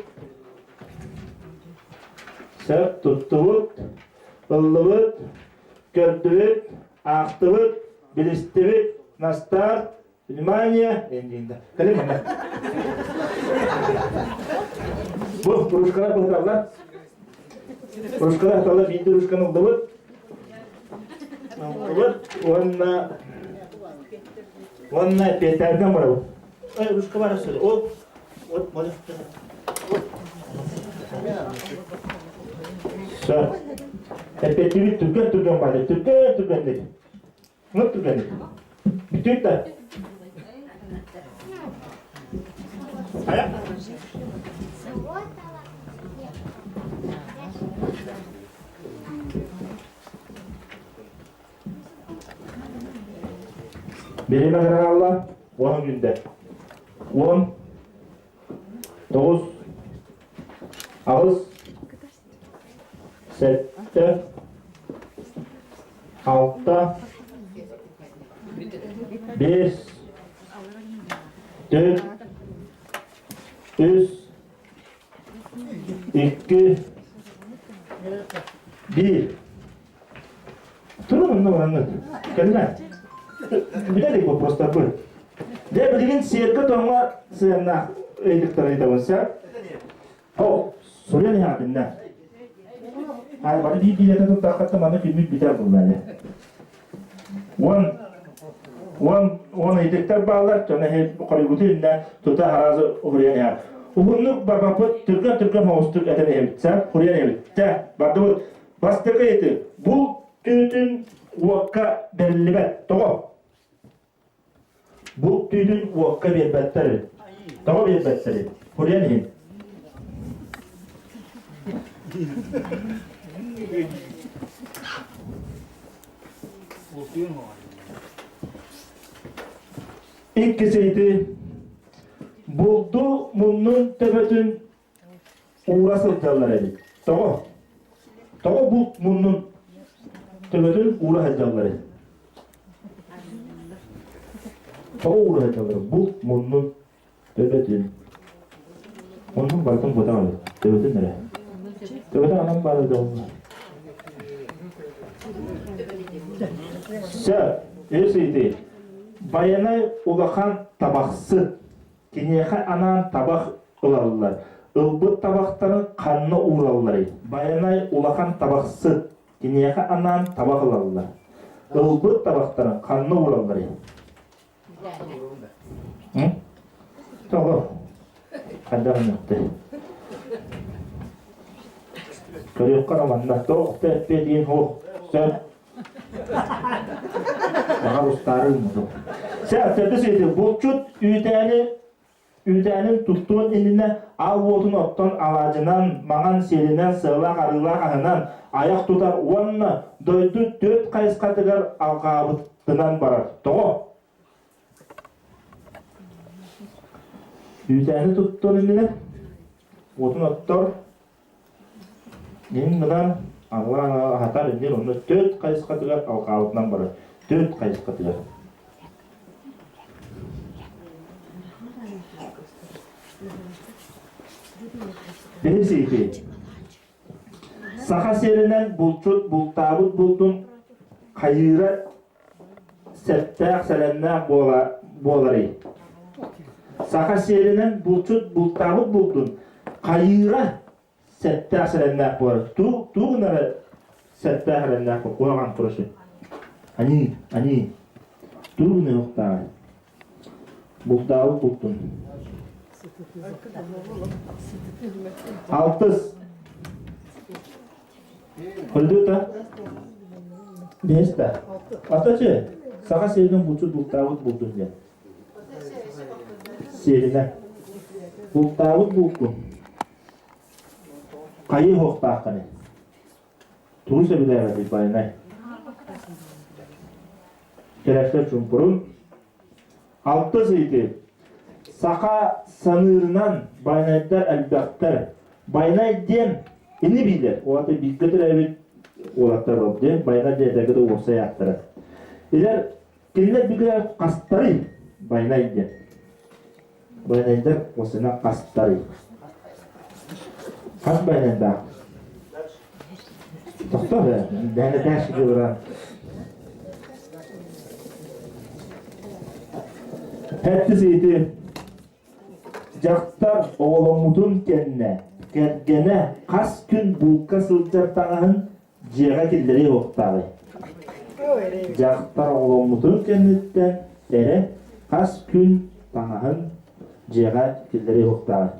Сөп туттубут, ыллыбыт, көрдүбүт, аахтыбыт, билистибит, на старт, внимание, Кэлин манна. Бу кружкалар быһыталлар. Кружкалар быһыталлар, биирдэ кружканы ыллыбыт. Ыллыбыт уонна уонна Петардан барабыт. Ой, ручка бар өссө. Ол вот вот Все. Эппиэттибит түргэн түргэн барды. Түргэн түргэнник. Ну түргэнник. Бүтүн да. Ая. Бириэмэ хараалла 10 күндэ. 10 9 8 7 6 5 4 3 2 1 Турун онно бараҥҥыт. Кэллэ. Бүтэ илик боппуруостарбыт. Дьэ билигин сиэргэ тоҥҥо сыһыаннаах ыйытыктары ыйытабын сөп. О, суруйан иһэҕитиннэ. Ай, бары биир биирэтэ туттаххытта манна күннүк бүтэр булла Уон уон уон ыйытыктар бааллар, дьоно хоруйгуту иннэ тута аразы уһуруйан иһэр. Уһуннук барбаппыт түргэн-түргэн соҕустук этэн иһэбит, сэ, хуруйан иһэбит. Чэ, бардыбыт. Бастакы ыйытыы. Бул түүтүн уокка бэриллибэт. Тоҕо? Бул түүтүн уокка биэрбэттэр эбит. Тоҕо биэрбэттэр эбит? Хуруйан иһин. Иккис ыйытыы. Булду муннун төбөтүн уура сылдьаллар эбит. Тоҕо? Тоҕо булт муннун төбөтүн уура сылдьаллар эбит? Тоҕо уура сылдьаллар? Булт муннун төбөтүн. Муннун барытын бутаҕа эбит. Төбөтүн эрэ. Төбөтүн анан баара дьолло. Сөп. Үс ыйытыы. Байанай улахан табахсыт. Киниэхэ анаан табах ылаллар. Ылбыт табахтарын ханна ууралларый? Байанай улахан табахсыт. Киниэхэ анаан табах ылаллар. Ылбыт табахтарын ханна ууралларый? Тоҕо? Хайдах өнөхтэй? Көрүөххэ романна. Тоох тэппиэ диэн суох. Сөп. Баҕар устаары ыммытым. Сэ, төрдүс ыйытыы. Булчут үүтээни. Үүтээнин туттуон иннинэ аал уотун оттон алаадьынан, маҥан сиэлинэн, сыалаах-арыылаах аһынан айах тутар уонна дойду түөрт хайысхатыгар алҕаабытынан барар. Тоҕо? Үүтээни туттуон иннинэ уотун оттор, Иһин гынан аллаан аһатар иннин онно төрт хайысхатыгар алҕаабытынан барар. Төрт хайысхатыгар. Бэһис ыйытыы. Саха сиринэн булчут бултаабыт булдун хайыыра сэттээх сэлэннээх буола буоларый? Саха сиэринэн булчут бултаабыт булдун хайыыра сэттээх сэлэннээх буолар. Туу туу гынара сэттээх сэлэннээх буолар. Куһаҕан короче. Они, они. Туу гыныахтааҕый. Бултаабыт бултун. Алтыс. Хойдута? Биэстэ. Атачы, саха сиринэн булчут бултаабыт булдун диэн. Сиэринэ. Бултаабыт булкун. Хайыы уһуохтааххыный? Тугу сөбүлээбэтий байанай? Кэлэктэр чуҥкурун. Алтыс ыйытыы. Саха саныырынан байанайдар элбэхтэр. Байанай диэн ини биилэр. Уота бииргэ төрөөбүт уолаттар буолуп диэн байанай диэн этэргэ да уопсай ааттара. Илэр кинилэр бигэ хастарый байанай диэн. Байанайдар уосана хастарый. Хас байанайдаах? Тохтоо бэ, дэһэнэ дээш дьылыран. Хэттис ыйытыы. Дьахтар оҕоломмутун кэннэ кэргэнэ хас күн булка сылдьар таҥаһын дьиэҕэ киллэриэ уохтааҕый? Дьахтар оҕоломмутун кэнниттэн эрэ хас күн таҥаһын дьиэҕэ киллэриэ уохтааҕый?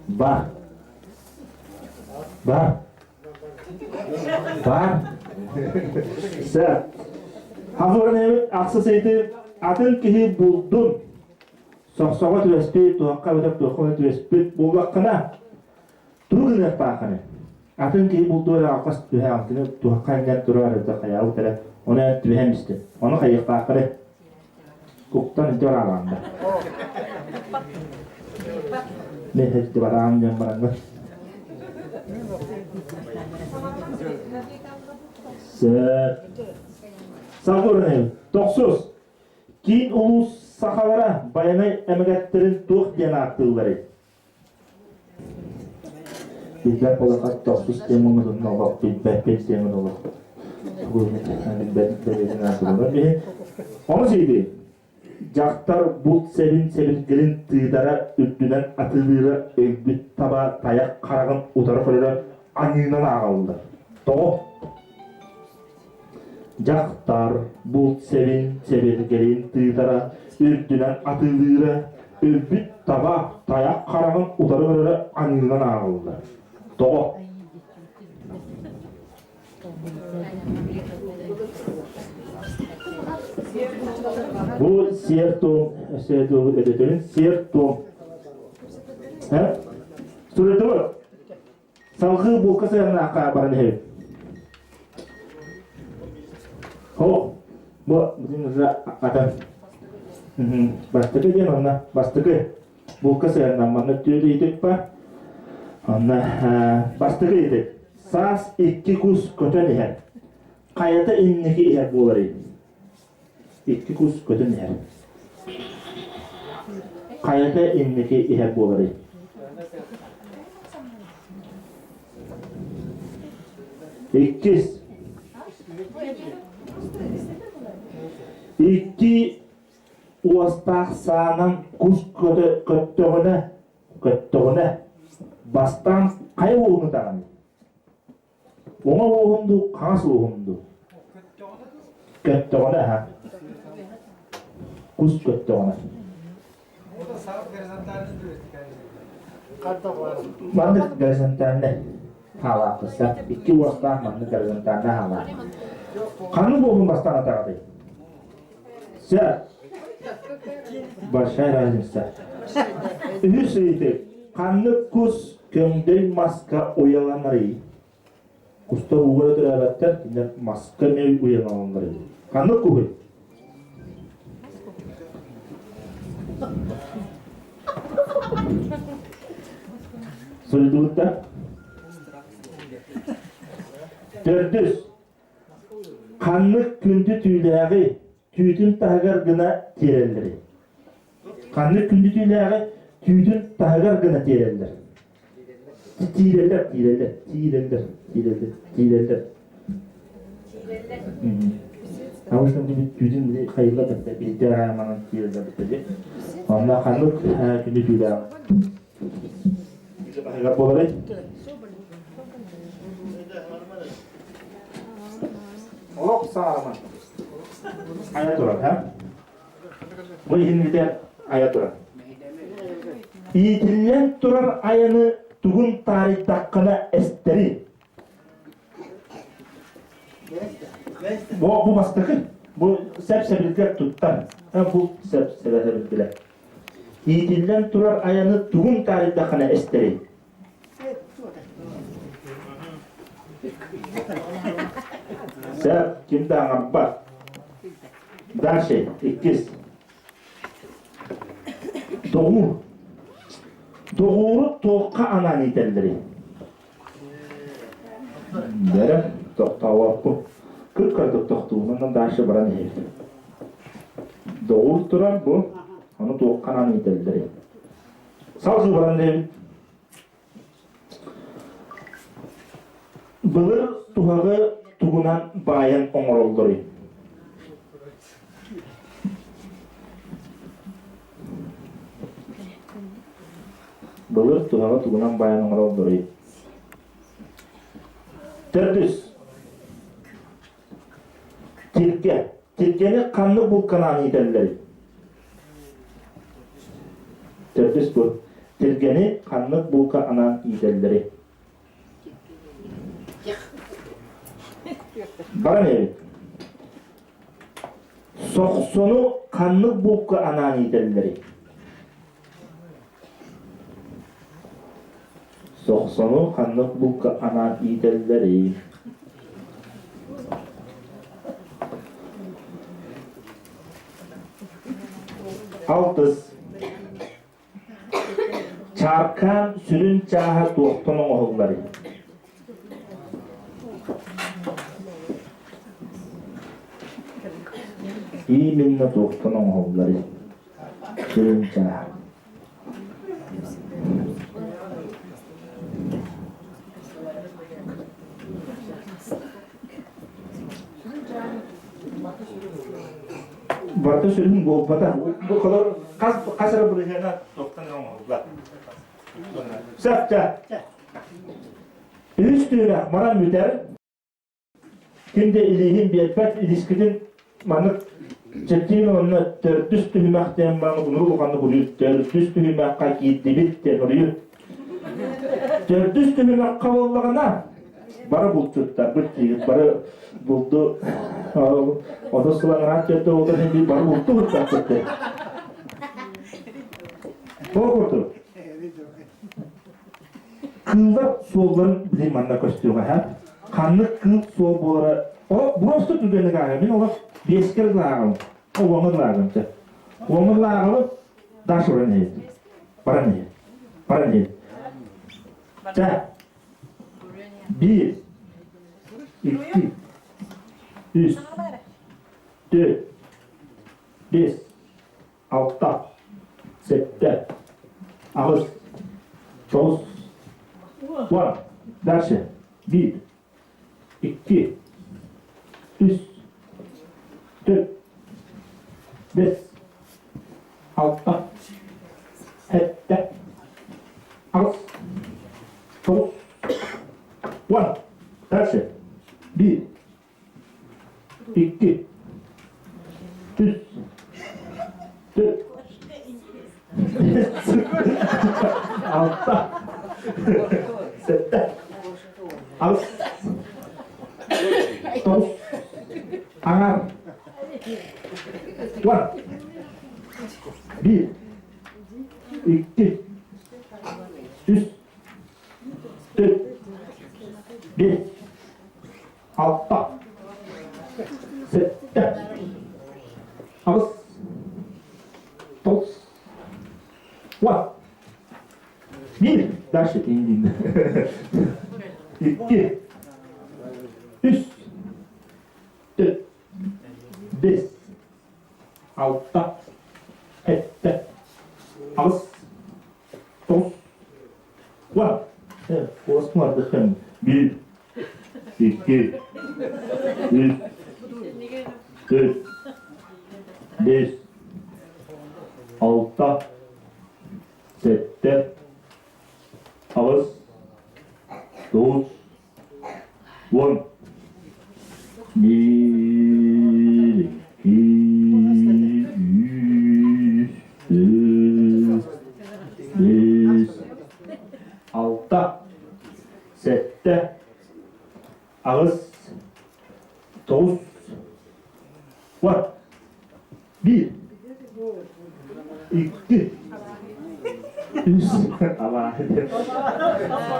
Бар. Бар. Бар. Сэр. Хабырын ахсыс ыйытыы атын киһи булдун сохсоҕо түбэспит, туохха эбэтэр туохха түбэспит буоллаххына, тугу гыныахтааххыный? Атын киһи булду эрэ алҕас түһэ кини туохха иҥэн турар эрэ хайаабыт эрэ, ону эн түбэһэн истин. Ону хайыахтааххыный? Уктан илдьэ бараалаанда. Мен илдьэ бараан диэн бараҥҥын. Сөп. Салгыы Тохсус. Киин улуус сахалара Байанай эмэгэттэрин туох диэн ааттыылларый? Билбэт буолахха тохсус диэн муҥутун олох билбэппин диэн олох билбэт бэлиэтин аатыллар биһи. Ону сииби дьахтар булт сэбин сэбиргэлин тыытара үрдүнэн атыылыыра өлбүт таба тайах хараҕын утары көрөрө аньыынан ааҕаллар. Тоҕо? Дьахтар булт сэбин сэбиргэлин тыытара, үрдүнэн атыылыыра, өлбүт таба тайах хараҕын утары көрөрө аньыынан ааҕыллар. Тоҕо? Бу сиэр-туом, сиэр-туом өтөтөрүн сиэр-туом. Суруйдубут? Салгыы булка сыһыаннаахха баран иһэбит. Хо, бу бүтүн уже атын. Бастакы диэн онно бастакы булка сыһыаннаах манна түөрт ыйытык бар. Онно бастакы ыйытык. Саас икки кус көтөн иһэр. Хайата инники иһэр буоларый? Икки кус көтөн иһэр. Хайата инники иһэр буоларый? Иккис. Икки уостаах саанан кус көттөҕүнэ, көттөҕүнэ бастаан хайа уоһун ытаҕыный? Уҥа уоһум дуу, хаҥас уоһум дуу? Көттөҕүнэ аһа. Кус көттөҕүнэ. Маннык горизонтальный хаалаахпыста. Икки уостаах маннык горизонтальный хаалаах. Ханнык уоһун бастаан атаҕатый? Сөп. Большая разница. Үһүс ыйытык. Ханнык кус көҥдөй маска уйаланарый? Кустар ууга төрөөбөттөр, кинилэр маска эмиэ уйаланаллар. Ханнык куһуй? Суруйдубуттар. Төрдүс. Ханнык күндү түүлээҕи түүтүн таһыгар гына тиэрэллэрий? Ханнык күндү түүлээҕи түүтүн таһыгар гына тиэрэллэр? Тиирэллэр, тиирэллэр, тиирэллэр, тиирэллэр, тиирэллэр. Обычно түүтүн хайылла бэтэ, биирдэ арааманан тиирэллэр бэтэ. Онно ханнык күндү түүлээх таһыгар буоларый? Олох саарама. Айа турар, ha? Бу иһин айа турар. Иитиллэн турар айаны тугун таарыйдаххына эстэри. Бу, бу бастакы. Бу сэп-сэбилгэр туттар. Бу сэп-сэбилгилэр. Иитиллэн турар айаны тугун таарыйдаххына эстэри. Сөп, ким да аҥарбат. Дальше, иккис. Доҕуур. Доҕууру туохха анаан иитэллэрий? Бэрэ, тохтообоппун. Кып-кырдык тохтуунан дальше баран иһэбит. Доҕуур турар бу, ону туохха анаан иитэллэрий? Салгыы баран иһэбит. Былыр туһаҕы тугунан баайан оҥороллоруй? Былыр туһаҕы тугунан баайан оҥороллоруй? Төрдүс. Тиргэ. Тиргэни ханнык булканаан иитэллэрий? Төрдүс бу. Тиргэни ханнык булка анаан иитэллэрий? Баран эбит. Сохсону ханнык булка анаан иитэллэрий? Сохсону ханнык булка анаан иитэллэрий? Алтыс. Чааркаан сүрүн чааһа туохтан оҥоһулларый? Именно туохтан оҥоһулларый? Сүрүн чааһа. Барыта сүрүн буолбата. Бу холор хас хас эрэ бырыһыана туохтан оҥоһуллар. Сөп, чэ. Үс түһүмэх манан бүтэр. Ким да илииһин биэрбэт, илискитин маннык чэпчиин уонна төрдүс түһүмэх диэн баран унур улаханнык уруйут. Төрдүс түһүмэххэ киирдибит диэн уруйут. Төрдүс түһүмэххэ буоллаҕына бары булчуттарбыт диибит, бары булду 30 сыл анараа төрдө буолар иһин бары булту бултаахпыт диэн. Ол курдук. Кыыллар суолларын билим манна көстүөҕэ һэ. Ханнык кыыл суол буолара о просто түгэни ааҕа мин олох биэскэ ылааҕым уоҥа ылааҕым чэ уоҥа ылааҕым дальше баран иһит баран иһит баран иһит чэ биир икки үс түөрт биэс алта, сэттэ, аҕыс, тоҕус, уон. Дальше. Биир, икки, үс, төрт, бэс, алта, сэттэ, аҕыс, тоҕус, уон. Дальше. Биир, Икки. Үс. Төрт. Алта. Сэттэ. Аҕыс. Тоҕус. Аҥаар. Уон. Биир, икки, үс, төрт, биэс, алта, сэттэ, аҕыс, тоҕус, уон. Биир, дальше тиийдин. Икки, үс, төрт, биэс, алта, сэттэ, аҕыс, тоҕус, уон. Куос мардыхын. Биир, икки, үс, төрт, биэс, алта, сэттэ, аҕыс, тоҕус, уон. Биир, икки, үс, төрт, биэс, алта, сэттэ, аҕыс, тоҕус, уон. Биир, икки, үс,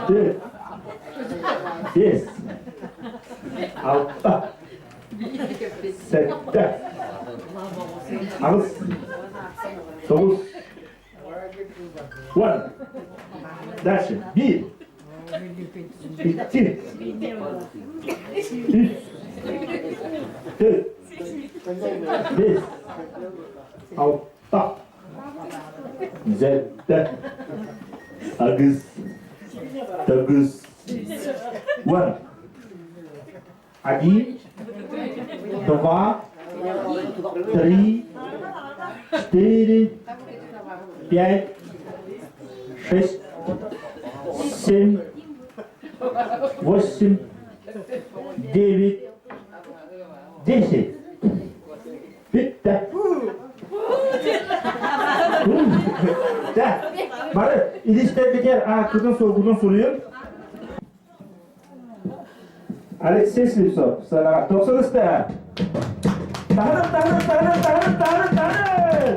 төрт, биэс, алта, сэттэ, аҕыс, тоҕус, уон. Дальше. Биир, икки, үс, төрт, биэс, алта, сэттэ, аҕыс, тоҕус, уон. Один, два, три, четыре, пять, шесть, семь, восемь, девять, десять. Бүттэ. Да. Бары илистэрбитигэр ааккытын-суолгутун суруйун. Алексей Слепцов, саҥаҕа тохсон ыстаһа. Таһырын, таһырын, таһырын, таһырын, таһырын, таһырын!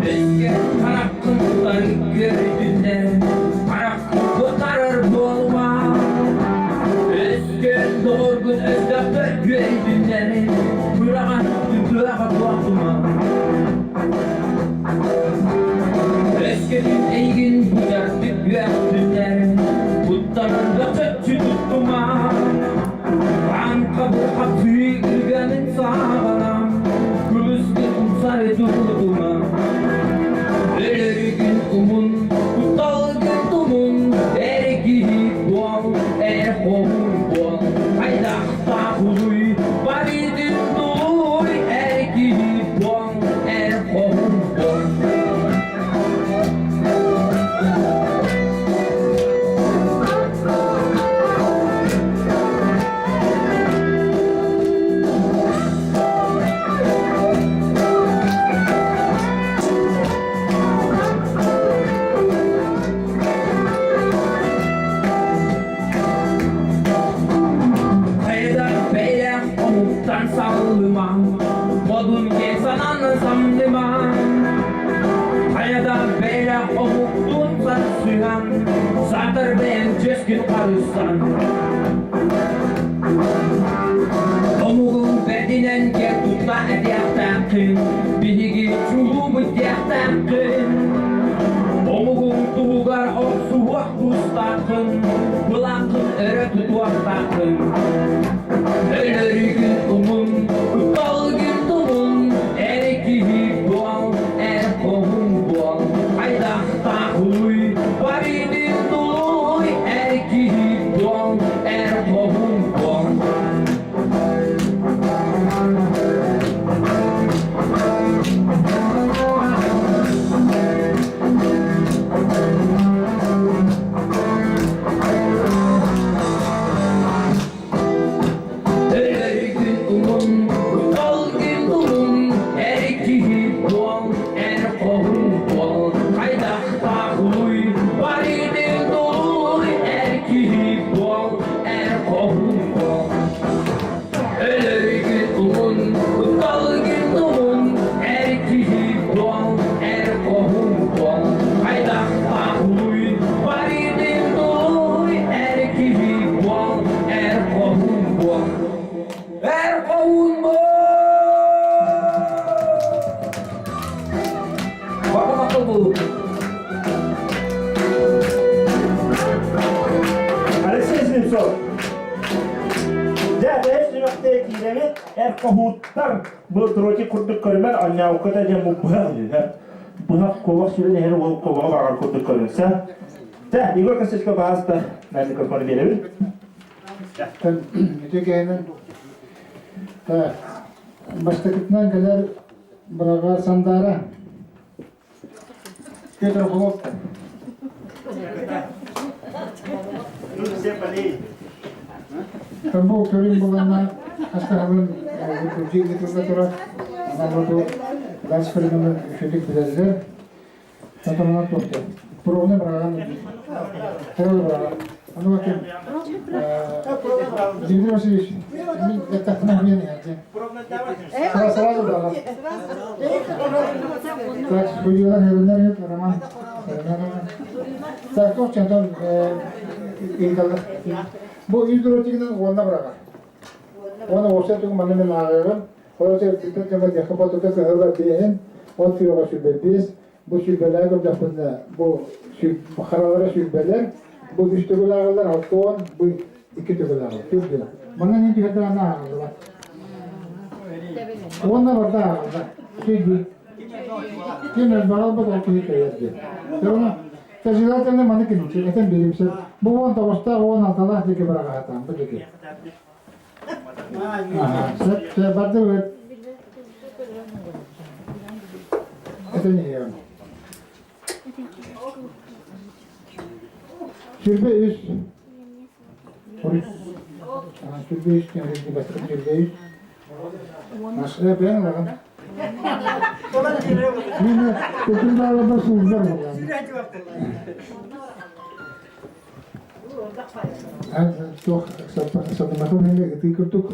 Өскө хараххын утары көрдүннэр, хараххын кутарар буолума. Өскө доҕоргун өстөөхтөр күөйдүннэр, быраҕан тыаҕа туохтума. Өскөтүн эйигин быдьардык үөхтүннэр, куттанарга чөччү туттума. Аҥха хапсыы ыганын саҕана, күлүскэ умсары тутума. Өлөрүгүн умун, кутталгын тумун, эр киһи буол, эр хоһуун буол, хайдахтаах улуй, барытын тулуй, эр киһи буол, эр хоһуун буол. Хайдах бэйэх омуктан саллымаҥ, модун киэҥ санаанан самнымаҥ. Хайдах бэйэх омуктун сарсыһан, саатар бэйэҥ чөскүн харысан. Омугуҥ бэрдинэн кэр тутта этиэхтээххин, биһиги чулуубут диэхтээххин. Омугуҥ туһугар охсуһуох тустааххын, былааххын өрө тутуохтааххын. Өлөрүгүн умун, кутталгын тумун, эр киһи буол, эр хоһун буол, хайдахтаах улуй, барытын тулуй, эр киһи буол, эр хоһун буол. Алексей Слепцов. Дьэ, бэйэ сүрэхтэй киинэбит эр хоһууттар бу дротик курдук көрүмэр анньаукката диэн бу быһах үһү. Быһах куобах сүрүн иһэр уол куобаҕа барар курдук көрүнсэ. Дьэ, Егор Константиновичка баһааста на микрофон биэрэбин. Үтүө кэһинэн бастакытынан кэлэр быраҕа Сандаара Петр Холопко. Тамбов көрүн буланна астаһабын дьиэ тылла турар. Анабыту газ көрүнүмү үчүгдүк билэллэр. Сатамана туохта. Пробный быраган. Пробный быраган. Аны ким? Дмитрий Васильевич, мен этахтына мен Сразу сразу быраган. Так, судьялар херинер Роман. Так, туох чантан ыйыталлар. Бу үс дротигынан уонна быраҕар. Уонна уопсай тугу манна мен ааҕыаҕым. Холобур, бүтүн кэмэ диэххэ ботута кыһыла биэһин, от күөҕэ 25, бу сүүрбэлээх көрдөхпүнэ, бу харалара сүүрбэлэр, бу үс төгүл ааҕыллар, 60, бу икки төгүл ааҕыллар. Түр Манна не түһэрдэ аны ааҕыллыбат. Уонна барда ааҕыллар. Сүйдүү. Ким элбэҕи ол киһи кэйэр диэн. Оны тәжірибе маны ким этен биримсер. Бу 19-таах 16-лаах диэки быраҕаатаан бу диэки. Сөп, барды өт. Это не я. 23. 23 диэн бастакы 23. Машина бэйэҥ ылаҕын. Мин көтүр бааларбар сылдьар буоллаҕым. Туох сатамматым иһин ытыы курдук.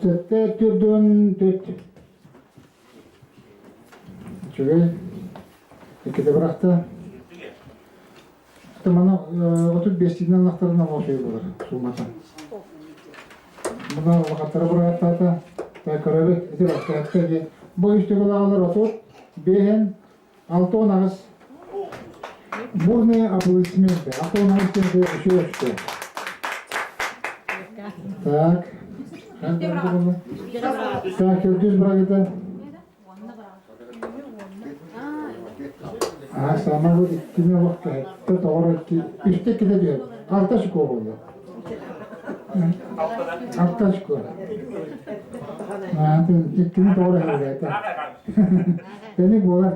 Сэттэ төрдүн төрт. Үчүгэй. Иккитэ бырахта. Мана 35-тинен лахтарына оҕо буолар суммата. Мына улахаттара бырааттаата, көрөбүт, ити баккаатта диэн. Бу үс төгүл аҕалар отут, биэһин, 68. Бурные аплодисменты. 68 диэн үчүгэй өстө. Так. Так, Киргиз брагыта. Аа, саамай иккини олох кэһэттэ, тоҕор икки, үстэ иккитэ түһэр. Алта очко буолла. Алта очко. Аа, иккини тоҕор эһэлээтэ. Тэник буолар.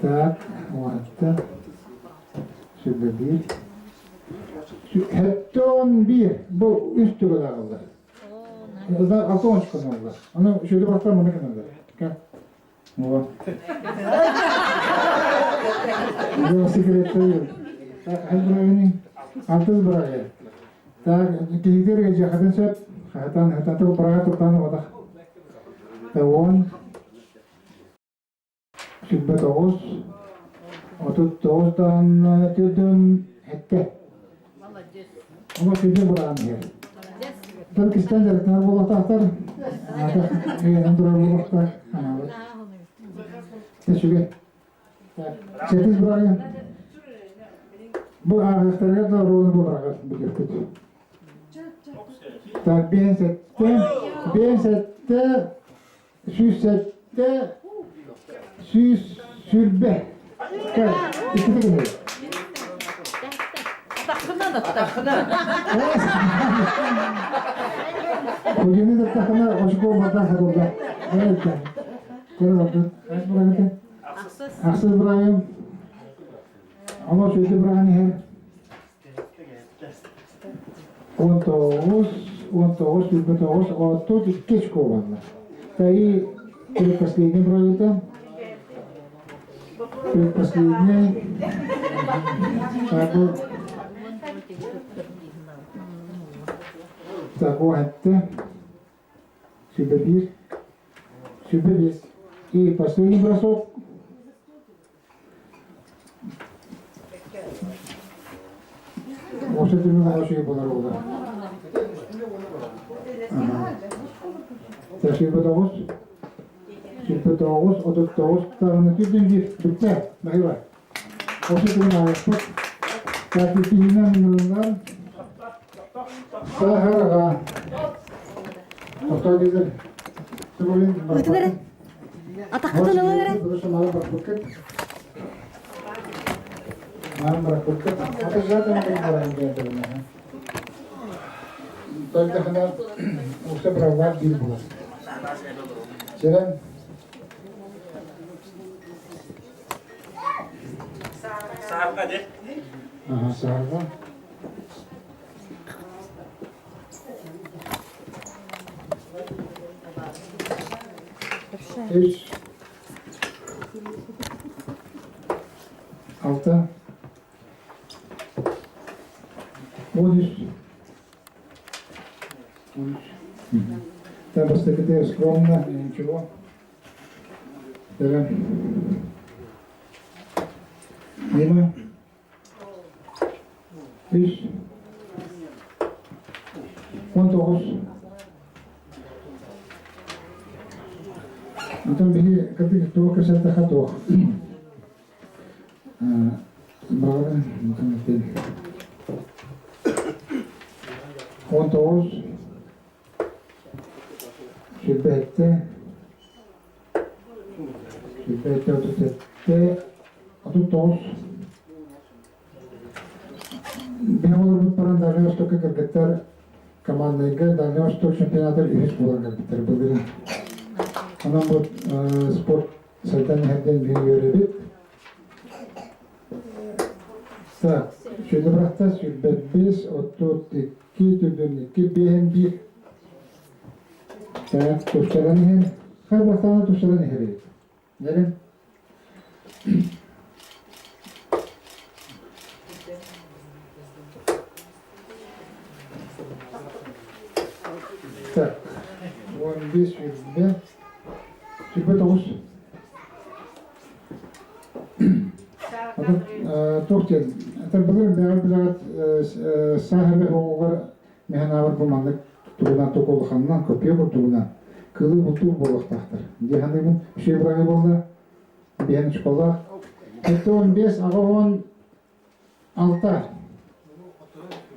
Так, уонта. 21. 71. Бу үс төгүл ааҕыллар. Алтон oldu. Onu şöyle baksana bana kadar. О. Бұл секретті Алтыз бырағы. Так, кейдер жахатын сөп, хатан хатан быраға туртаны одақ. Он 29, 39-дан түрдүн хетте. Ama түрдүн быраған иһэр. Тыл кистен дьарыктанар буолуохтаахтар. Өйөнөн турар буолуохтаах. Үчүгэй. Сэтис бырайы. Бу ааҕыахтарыгар да оруолу бу быраҕар билиэхпит. Так, 57, 57, 107, 120. Иккитэ киһи. Атаххынан. Кудины таттахына очко барда хатылда. Көрө бардын. Ахсыз бырайым. Ама сөйті быраған иһэр. 19, 19, 29, 32 очко барла. Та и предпоследний бырайыта. Предпоследний. Так, бу. Так, о, этте. 101. 105. И последний бросок. Осы түрмеге үчүгэй буолар буолар. 29, 29, 39 тағына түрден бір бүкті, Махива. Осы күн аяқпыт. Тәкетігінен мұрындар Сахараға. Тоқтай дезір. Өтүбәрі. Атаққытын ыла бере. Сирен Саарга де. Ага, саарга. Үч. Алта. 13. 13. Там просто скромно, ничего. Дима. Үс. 19. Онтон биһи кырдык туох кэпсэттэхэ туох. Браҕа 19 сүрбэттэ сүрбэттэ 37 39 Биһи олорбут баран Дальнай Востокка кыргыттар командайга Дальнай Восток чемпионатар үһүс буолан кэлбиттэр былырыын. Онон бу спорт сайдан иһэрдэн биһи үөрэбит. Так, сүдү бырахта 105, 32, 42, 51. Так, тупсаран иһэр. Хай бастаана тупсаран иһэр эбит. Нэрин? Так, 15 сүрбэ, 29. Туох диэн, былыр бэҕэр билэҕит сааһыры оҕугар механабар бу маннык тугунан тук улаханынан копия курдугунан кылы бултуур буолуохтаахтар. Дии саныыбын. Үчүгэй бырайы буолла. Биһэн школа. 75 86.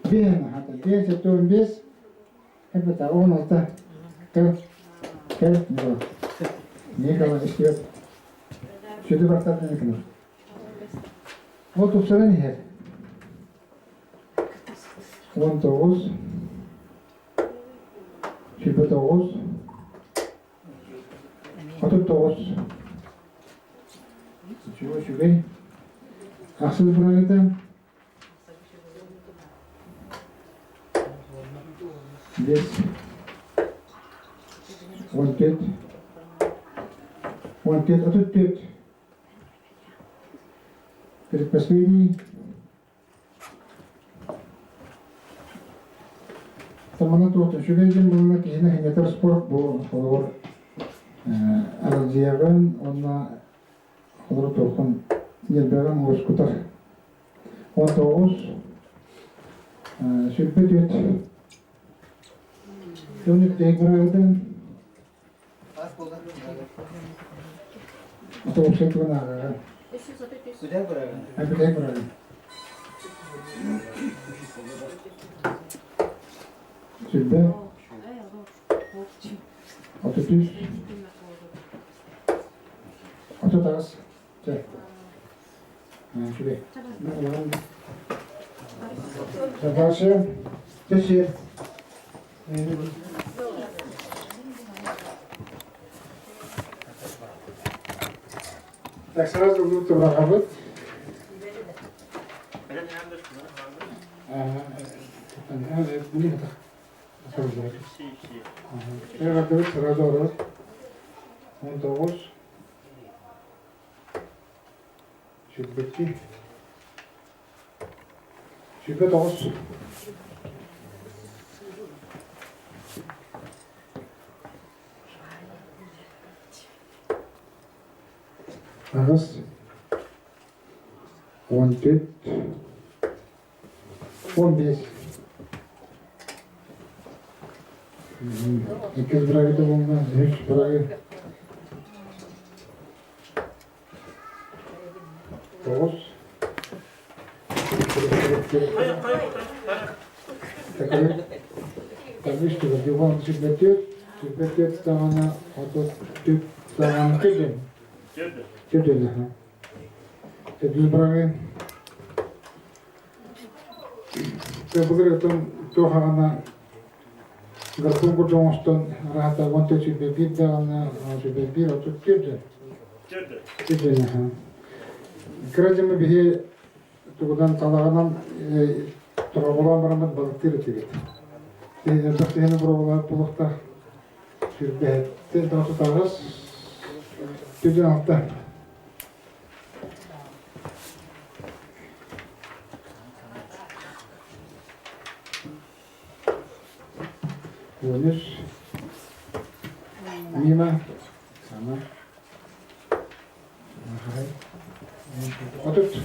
Биһэн хата. 5 75 Эбэтэ 16. Кэл. Кэл. Николай. Николай истиэп. Сүдү бартар Николай. Ол тупсаран иһэр. 19 29 39 Үчүгэй, үчүгэй. Ахсыс бырагыта. 5 14 14 34 Предпоследний. Тамана туох үчүгэй диэн буолла киһини хинэтэр спорт бу холобур аралдьыйаҕын уонна холобур туоххун ньиэрбэҕин уоскутар. 19 24 Өнүк бырагытын Автобуска тугун ааҕаҕын? Бүтэй бырагын. Сүрбэ 33 38 Чэ. Үчүгэй. Дальше. Чэ, Так сразу бырахабыт. Сразу орот. 19. 22. 29. Аҕыс 14 15. Иккис бырагыта буолла, үһүс бырагы. Тоҕус. Такыр түгэн сүрбэтүөт, сүрбэтүөт даҕаны 34 даҕаны түдүн. Түдүн аха. Түдүн бырагы. Былыр отон туох аҕана гарпун курдук оҥостон араата 14 21 даҕаны 21 34 Түдүн аха. Кыра дьымы биһи тугунан талаҕынан тоҕоҕолоон бараммыт балыктыыр этибит. Элбэх киһини боруобалаабыт буолуохтаах. Сүүрбэһэттэн тоҕус 46. 13. Мимо. Сана. 30.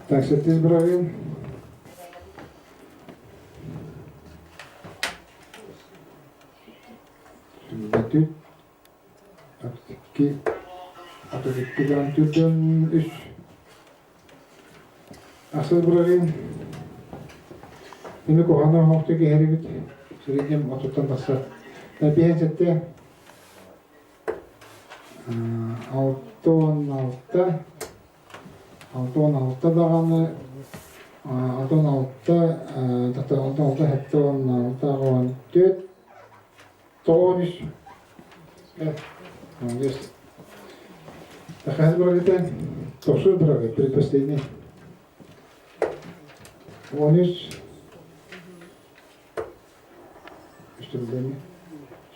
Так, сэттис бырагыын. Сүлбэтүт. 32. 32 грамм түрдөн үс. Асыл бырагыын. Ини куһаҕан оһохто киһэрибит. Среднем отуттан тахсар. Биһэн сетте 66, 66 даҕаны 66, 66, 76, 14, 93. Молодец. Хас бырагыта? Тохсус бырагы, предпоследний. 13. Үстүрдени.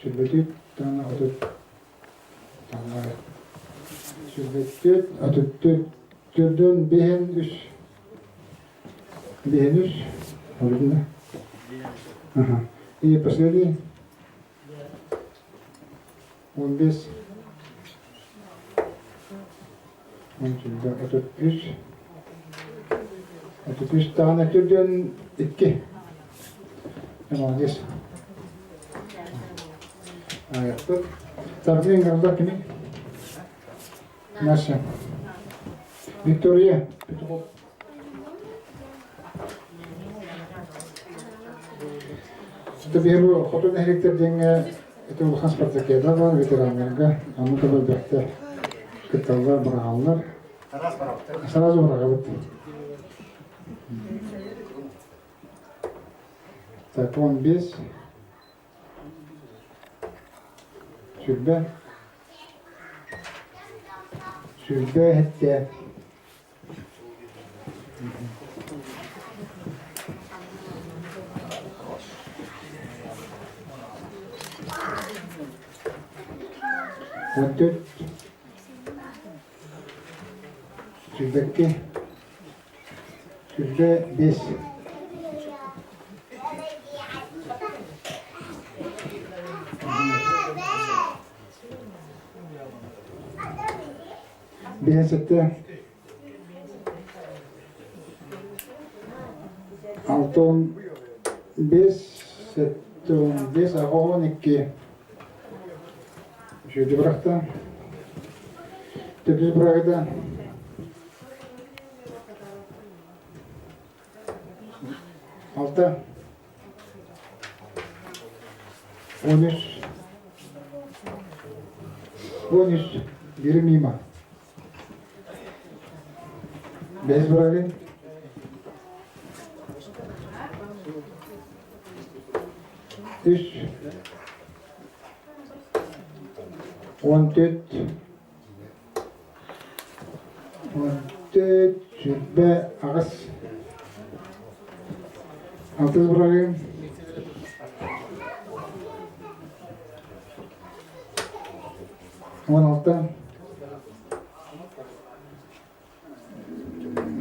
Сүрбэтит тана 30 тана сүрбэттүт 34 төрдөн биһин үс биһин үс Оригина. Ага. И последний. 15. 33. 33 даҕаны түрдүөн икки. Молодец. Аяқтық. Саргын граждан кими? Наша. Виктория Петухов. Биһиги хоту нэһилиэктэр диэҥҥэ ити улахан спартакиада бар ветераннарга аны да бэртэ кытталлар, быраҕаллар. Сразу быраҕабыт. Так, 15 сүрбэ сүрбэ иһиттэ 14 сүүрбэкки 25 5 7 65 75 82 Үчүгэй бырахта. Төрдүс бырагыда. 6 13 13 Бiri мимо. Бэһис бырагы. Үс 14 14 28 Алтыс бырагы. 16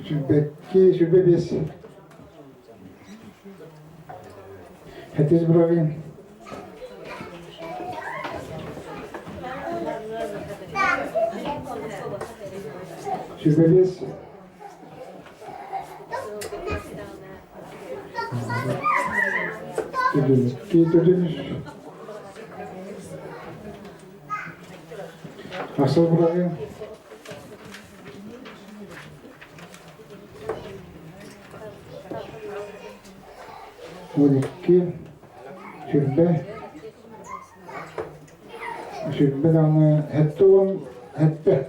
22 25 Сэттис бырагы. 25 Икки төрдүн үс. Асыл быраҕыам. 12, сүрбэ, сүрбэ даҕаны 77.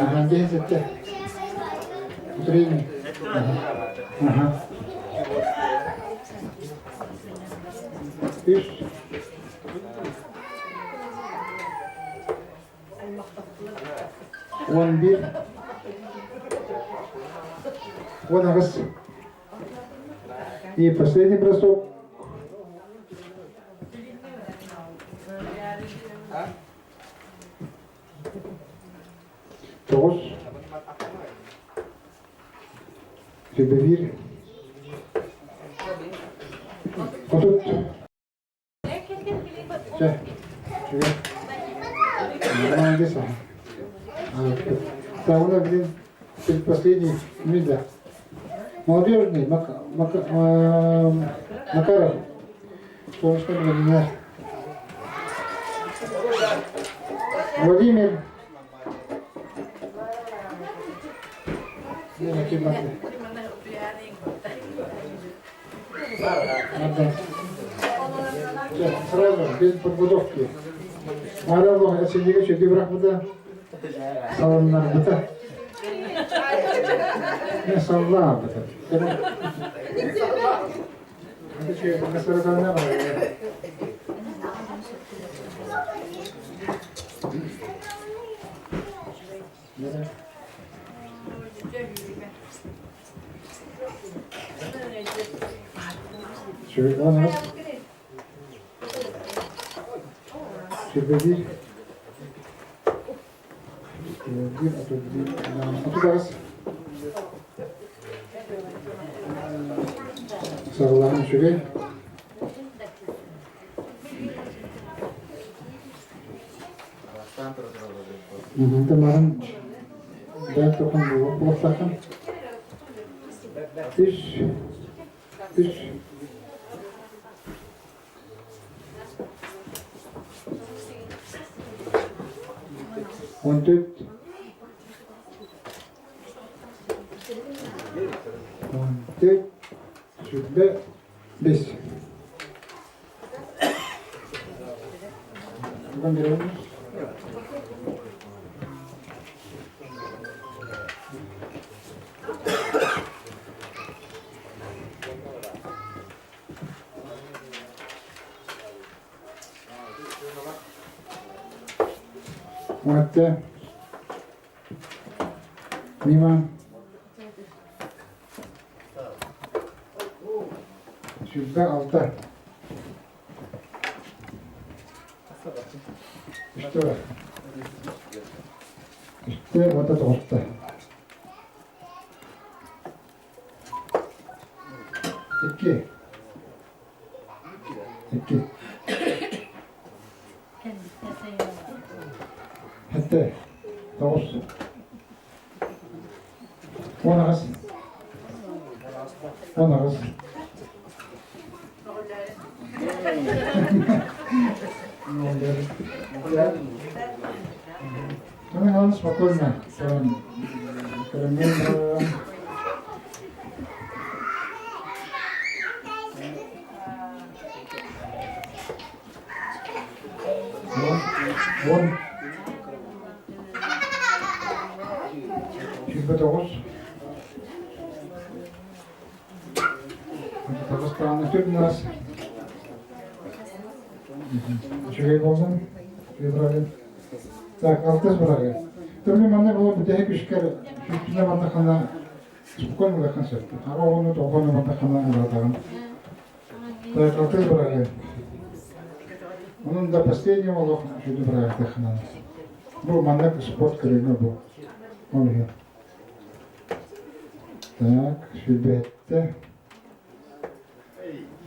Аха, 57. Утренний. Ага. Үс. 11 18 И последний бросок. Тоҕус. Сүбэбиир. 30. Чэ, үчүгэй. Молодец, ага. Так, у нас, блин, предпоследний Мида. Молодежный Макаров. Солнечный Владимир. Владимир. Надо сразу, без подготовки. Араллах эсендиге чөтү бырахпыта. Салыннарбыта. Не саллаабыта. Сүрүннээн сүрбэлиир биир 31 38 Сарылаан үчүгэй. Тамарым бэт тохон буолуохтааххын. Үс, үс. 14. 14, 25. Бүгін береміз. Уонна Мимо 26. Үстэ бар. Үстэ уонна тоҕуста. Икки. Икки. Сэттэ. Тоҕус. 18. 18. Ну, главное, спокойно. Вон. 29. Татарстаны төрт нас. Үчүгэй буоллун. Февраль. Так, алтыс бырагы. Төмү манна була бүтэһик үскер сүттүнэ бардахана спокойно улахан сөп. Ара оҕону тоҕону бардахана ыратаҕын. Так, алтыс бырагы. Onun да последний олох сүдү бырагы Бу маннык спорт көрүҥэ бу. Ол иһин. Так, 27.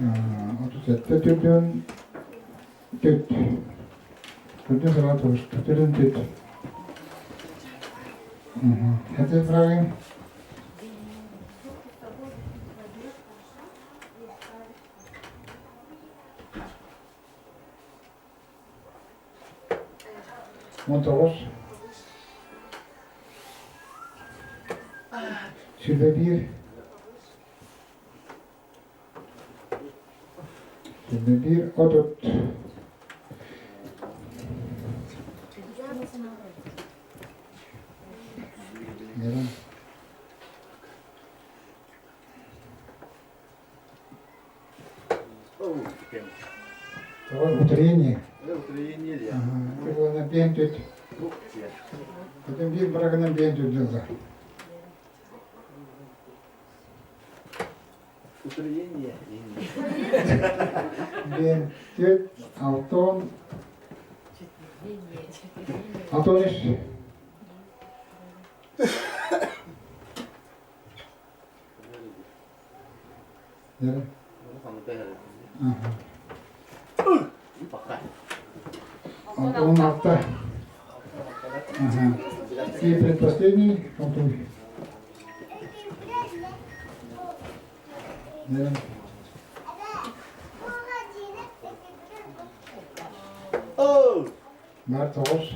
37 түрдүн түт. Түрдүн саҕа туруста. Түрдүн түт. Хэтэ бырагын. 19. 21. 21, 30. Neden? Утренний. Утренний. Биэн түт. Бүтүн биир барагынан биэн түт дылла. Утренний. Биэн түт, алтон. Алтон үс. Он алта. Ага. И предпоследний, он Да. Бар тоҕус.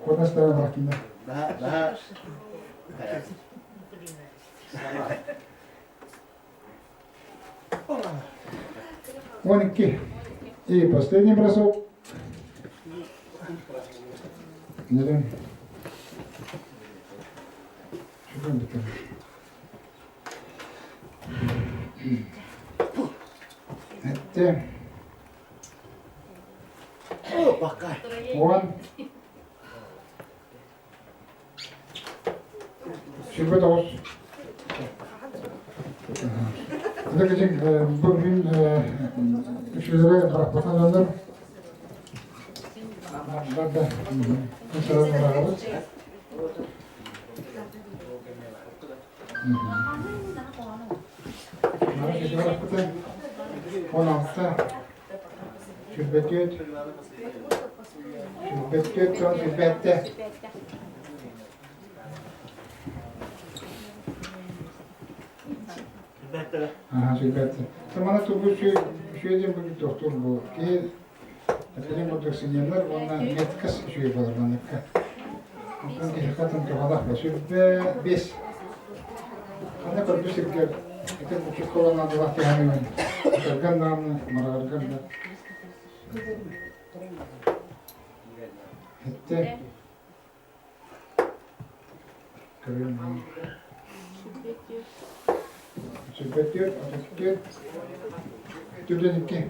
Куотастара бакина. 12. И последний бросок. Нерен. Этте. Уон. 29. Аны бу күн үчүгэй бырахпатан Барда. Барабыт. 16. Сүрбэтүөт. Сүрбэтүөт тон сүрбэттэ. Аха, сүрбэттэ. Тамана тубу сүөден бүгүн тохтур бу. Киһи Билим курдук сынньанар уонна меткас үчүгэй буолар манныкка. Онтон киһи хатын туһалаах ба 25. Ханна көрдү сиргэ ити бучукка olan адылах тиһаныгын көргөн даҕаны мараҕарган да. Хетте Көрүм 24, 34, 42.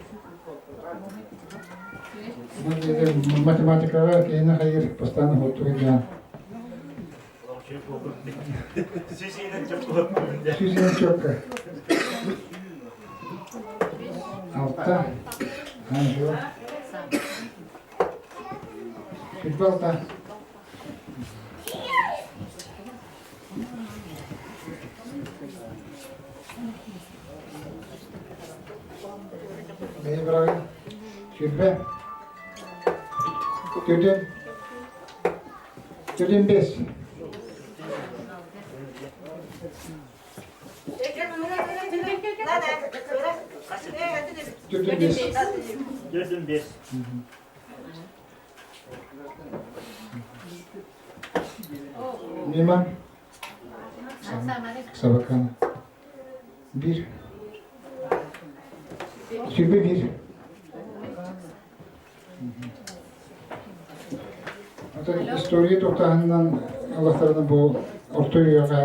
Математикаҕа киһини хайыр постоянно хоттугун Сүүсүнэн чөккө. Алта. Анжела. 26. Бэйэ быраҕын 20 төрдүн төрдүн бес төрдүн бес Төрдүн бес. Миман Сабакана. Бір. 21. Ата история тоқтағынан Аллахтарына бұл орто үйеға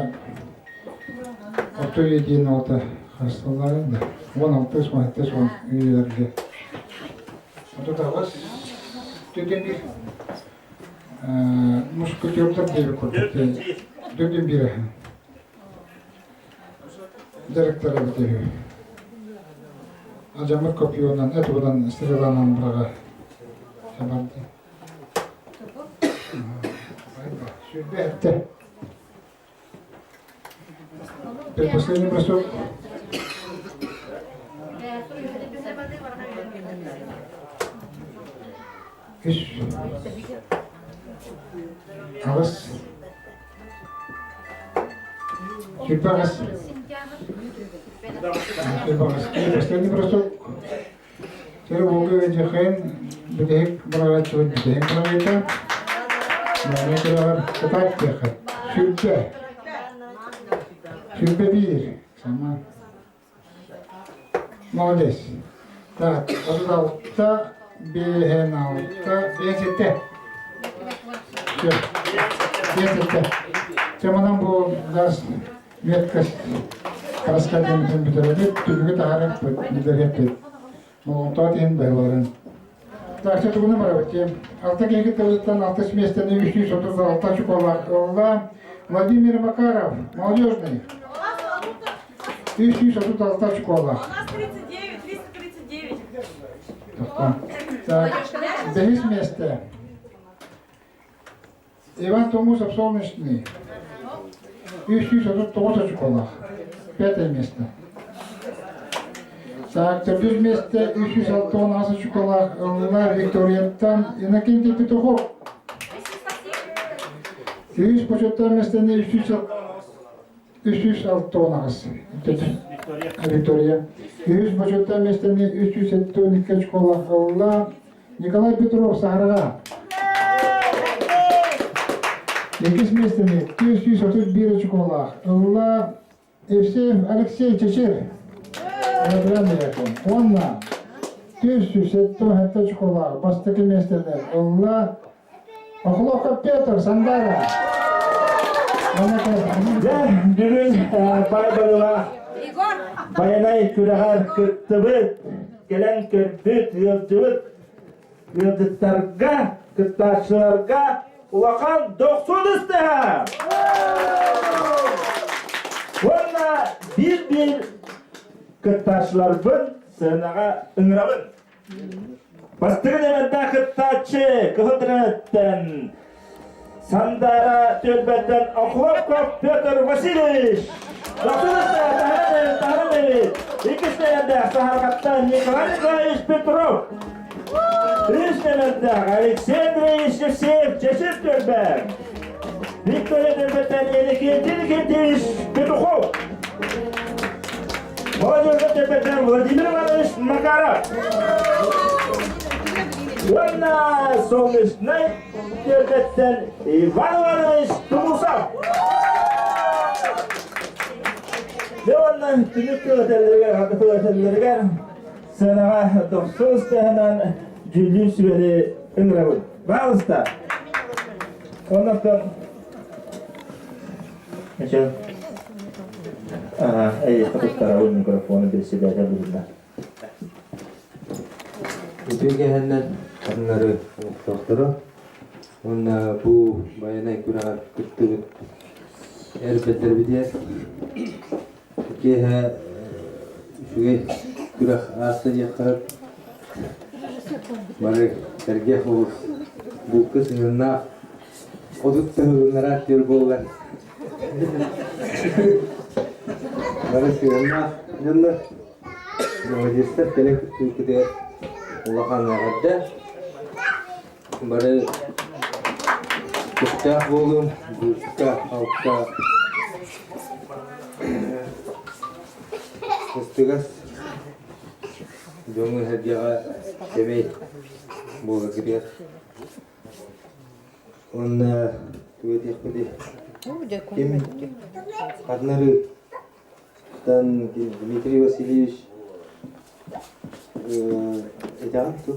орто үйе дейін алты хасталар енді. 16, 17, 10 үйлерге. Ото төтен бір мушкетердар диэби курдук Дүрдүн бире. Директора битеһү. Ажамыр копионан, этудан стреланан бырага хабарды. Сүрбэ Предпоследний бросок. Үс. Аҕыс. Сүрбэ аҕыс. Последний бросок. Теперь Волга Дихен, бүтэһик быраҕааччыбыт бүтэһик быраҕыыта. Манна күрэҕэр кытаат диэххэ. 20. 21. Сама. Молодец. Так, 36, биэһэн алта, 57. Все. 57. Чэ, манан бу газ меткость краска диэн бүтэрбит, түмүгү таһаарыахпыт, билэриэхпит. Болҕомтоҕо иһин быһаларын. Так, тугуна барабыт тиэм. Алта киһи тылыттан алтыс миэстэни 336 очуколаах ылла Владимир Макаров, молодежный. 336 очколаах. У нас 39, 339. Так, бэһис миэстэ. Иван Тумусов Солнечный. 339 очколаах. Пятое место. Так, төрдүс миэстэ 368 очколаах ылла Викторияттан Иннокентий Петухов. Үс почеттаах миэстэни 368. Виктория. Үс бочуоттаах миэстэни 372 очколаах ылла Николай Петров Саһарга. Иккис миэстэни 331 очколаах ылла Евсеев Алексей Чечер. Уонна 377 очколаах бастакы миэстэни ылла Охлохов Петр Сандара. Дьэ, бүгүн бай-барыла Байанай күрэҕэр кыттыбыт, кэлэн көрбүт, ыалдьыбыт ыалдьыттарга, кыттааччыларга улахан дохсун ыстаһа! Уонна биир-биир кыттааччыларбын сценаҕа ыҥырабын. Бастыҥ нөмэрдээх кыттааччы Кыһыл Тренеттэн Сандаара түөлбэттэн Охлопков Петр Васильевич. Иккис нөмэрдээх Саһарҕаттан Николай Николаевич Петров. Үс нөмэрдээх Алексей Андреевич Евсеев Чэчир түөлбэ. Виктория түөлбэттэн Иннокентий Никитич Петухов. Молодежь түөлбэттэн Владимир Иванович Макаров. Уонна Солнечнай түөлбэттэн Иван Иванович Тумусов. Дьэ уонна түмүк тыл этэллэригэр, сыанаҕа дохсун ыстаһынан дьүүллүүр сүбэни ыҥырабын. Баалыста. Оннуктан Мичил. Ага, эйиэхэ туттарабын микрофону председатель быһыытынан. Үтүө кэһэннэн хатыннары олохтоохторо уонна бу байанай күрэҕэр кыттыбыт эр бэрдэрбитигэр киэһэ үчүгэй күрэх ааста диэххэ бары сэргэх олус булка сыһыаннаах 30 тыһылыннара түөр буоллар бары сыһыаннаах дьоннор молодецтар кэлэн кыттыыккытыгар улахан эҕэрдэ бары көхтөөх буолуҥ булка алка кыстыгас дьоҥҥо сэргэҕэ сэмэй буоларгытыгар Уонна тугу этиэхпитий? Ким Хатнарыттан Дмитрий Васильевич этэҕин ту?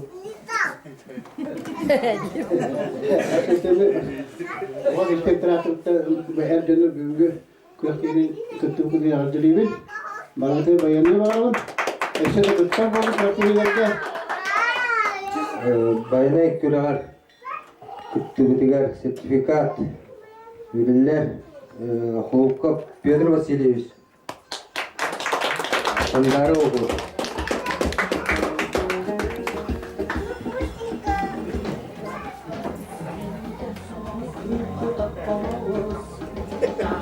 Ол инспекторатыттан эр дьону бүгүҥҥү күрэхтэһиини кыттыбыккытын эҕэрдэлиибин. Барыгытыгар байыаннай баҕарабын. Өссө да кыттар буолбут күрэхтэһиилэргэ. Байанай күрэҕэр кыттыбытыгар сертификат бэриллэр Охлопков Петр Васильевич Сандаара округ.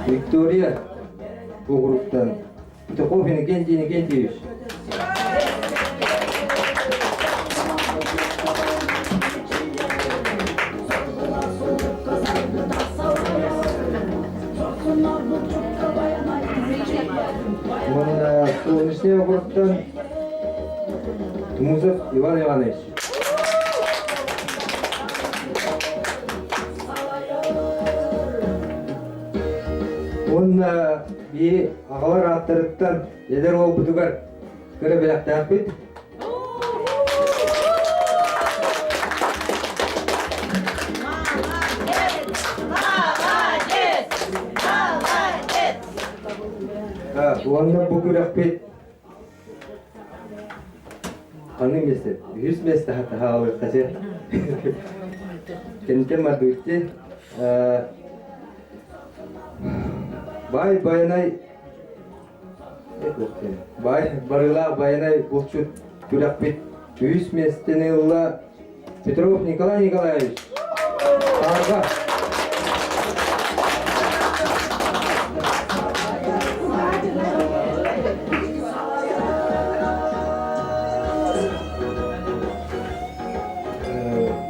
Виктория округтан Петухов Иннокентий Иннокентьевич. Уонна Солнечный округтан Тумусов Иван Иванович. Уонна бии аҕалар ааттарыттан эдэр уолбутугар кыра бэлэхтээхпит. Уонна бу күрэхпит ханнык миэстэ? Үһүс миэстэ хаалыахха чэ. Кэнтэн мардыытти. Бай Байанай Бай барыылаах Байанай булчут күрэхпит үһүс миэстэни ылла Петров Николай Николаевич. Саарга.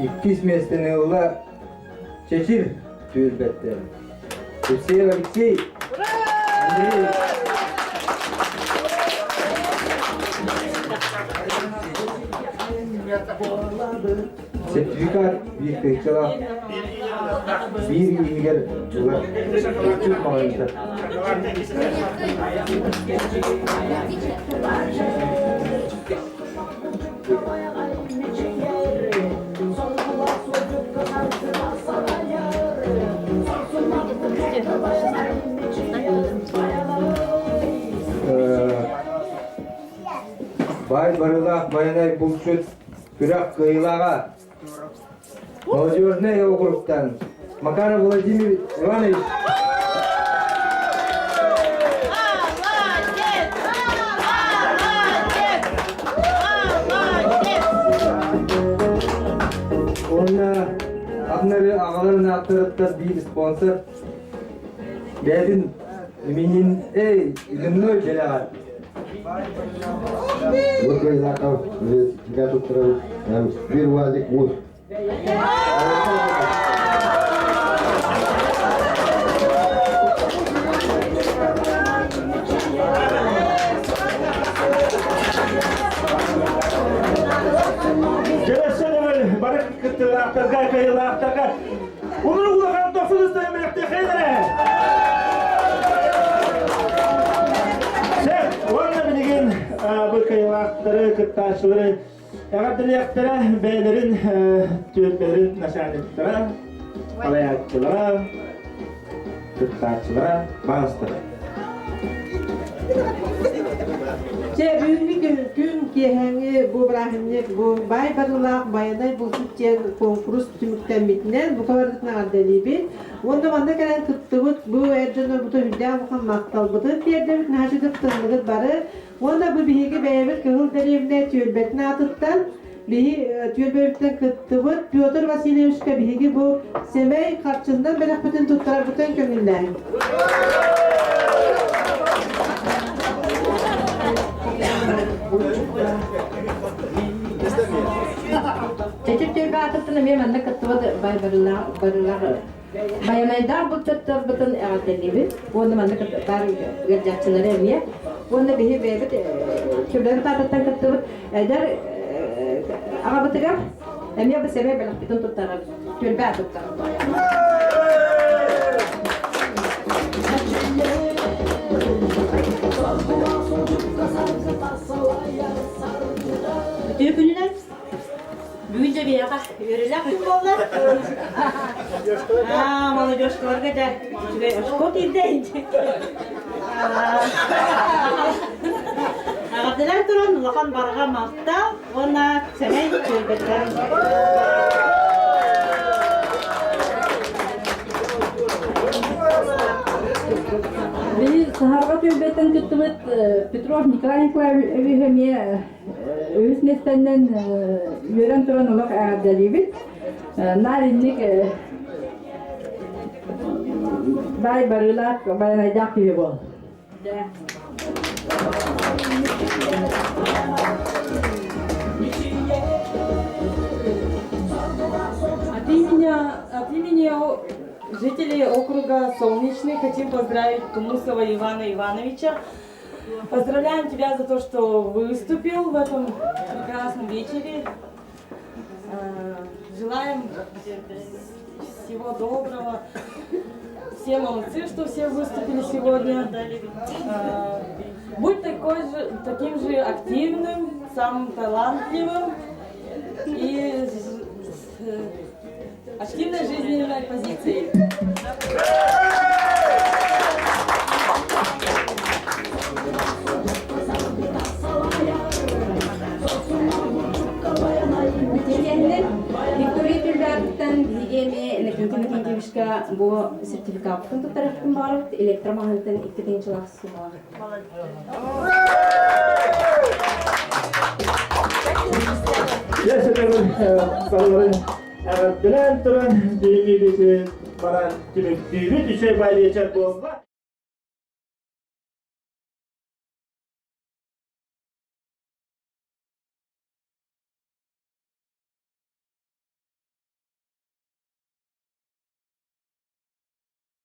Иккис миэстэни ылла Чэчир түөлбэттэр. Евсеев Алексей. Андрей. Сертификат биир тыһыынчалаах биир иһигэр ылар булчут маҕаһыынтан. Баай барылаах Байанай булчут күрэх кыайыылааҕа Молодежный округтан Макаров Владимир Иванович. Уонна атынары аҕаларын ааттарыттан биир спонсор бэйэтин именин эй именной дэлэҕэр Бу кыайыылаахха тебя туттарабыт биир УАЗик муус. Келесі бары кыттыылаахтарга, кыайыылаахтарга Улуу улахан дохсун ыстайымыахтыахайдара! Сэр, уонна билигин бу кыайыылаахтары, кыттааччылары эҕэрдэлиэхтэрэ бэйэлэрин түөлбэлэрин начальниктара, салайааччылара, кыттааччылара, баҕастара. Чэ, бүгүҥҥү күн киэһээҥҥи бу бырааһынньык бу баай барыылаах Байанай булчут диэн куонкурус түмүктэммитинэн бука барытын эҕэрдэлиибит. Уонна манна кэлэн кыттыбыт бу эр дьоннорбутун үрдээх улахан махталбытын тиэрдэбит, наһаа үчүгэй кыттынныгыт бары. Уонна бу биһиги бэйэбит Кыһыл дэриэбинэ түөлбэтин аатыттан биһи түөлбэбиттэн кыттыбыт Петр Васильевичка биһиги бу сэмэй харчыннан бэлэхпитин туттарарбытын көҥүллээһин. Чэчир түөлбэ аатыттан эмиэ манна кыттыбыт барылаах Байанайдаах булчуттарбытын эҕэрдэлиибит уонна манна баар ыалдьааччылары эмиэ. Уонна биһи бэйэбит Чүлбэбит аатыттан кыттыбыт эдэр аҕабытыгар эмиэ бу сэмэй бэлэхпитин туттарабыт. Түөлбэ аатыттан. Үтүө күнүнэн Бүгүн дьэ биһиэхэ үөрүүлээх күн буолла. Аа, молодежкаларга дьэ үчүгэй очко тиийдэ. Аҕардылар туран улахан барҕа махтал уонна сэмэй түөлбэттэр. Били Саһарга түөлбэттэн кыттыбыт Петров Николай Николаевич эмиэ Үһүс миэстэннэн үөрэн туран олох эҕэрдэлиибит. Наар инник баай барыылаах, байанайдаах киһи буол. От имени жителей округа Солнечный хотим поздравить Тумусова Ивана Ивановича. Поздравляем тебя за то, что выступил в этом прекрасном вечере. Желаем всего доброго. Все молодцы, что все выступили сегодня. Будь такой же, таким же активным, самым талантливым и с активной жизненной позицией. Итиэннэ Виктория Түлбээтиттэн биһиги эмиэ Иннокентий Иннокентьевичка бу сертификаппытын туттарыахпын баҕарабыт электромаҕаһыынтан 2 тыһыынчалаах суммалаах. Дьэ, сытабын барыларын эҕэрдэлээн туран, бүгүҥҥү баран түмүктүүбүт үчүгэй бай вечер буолла.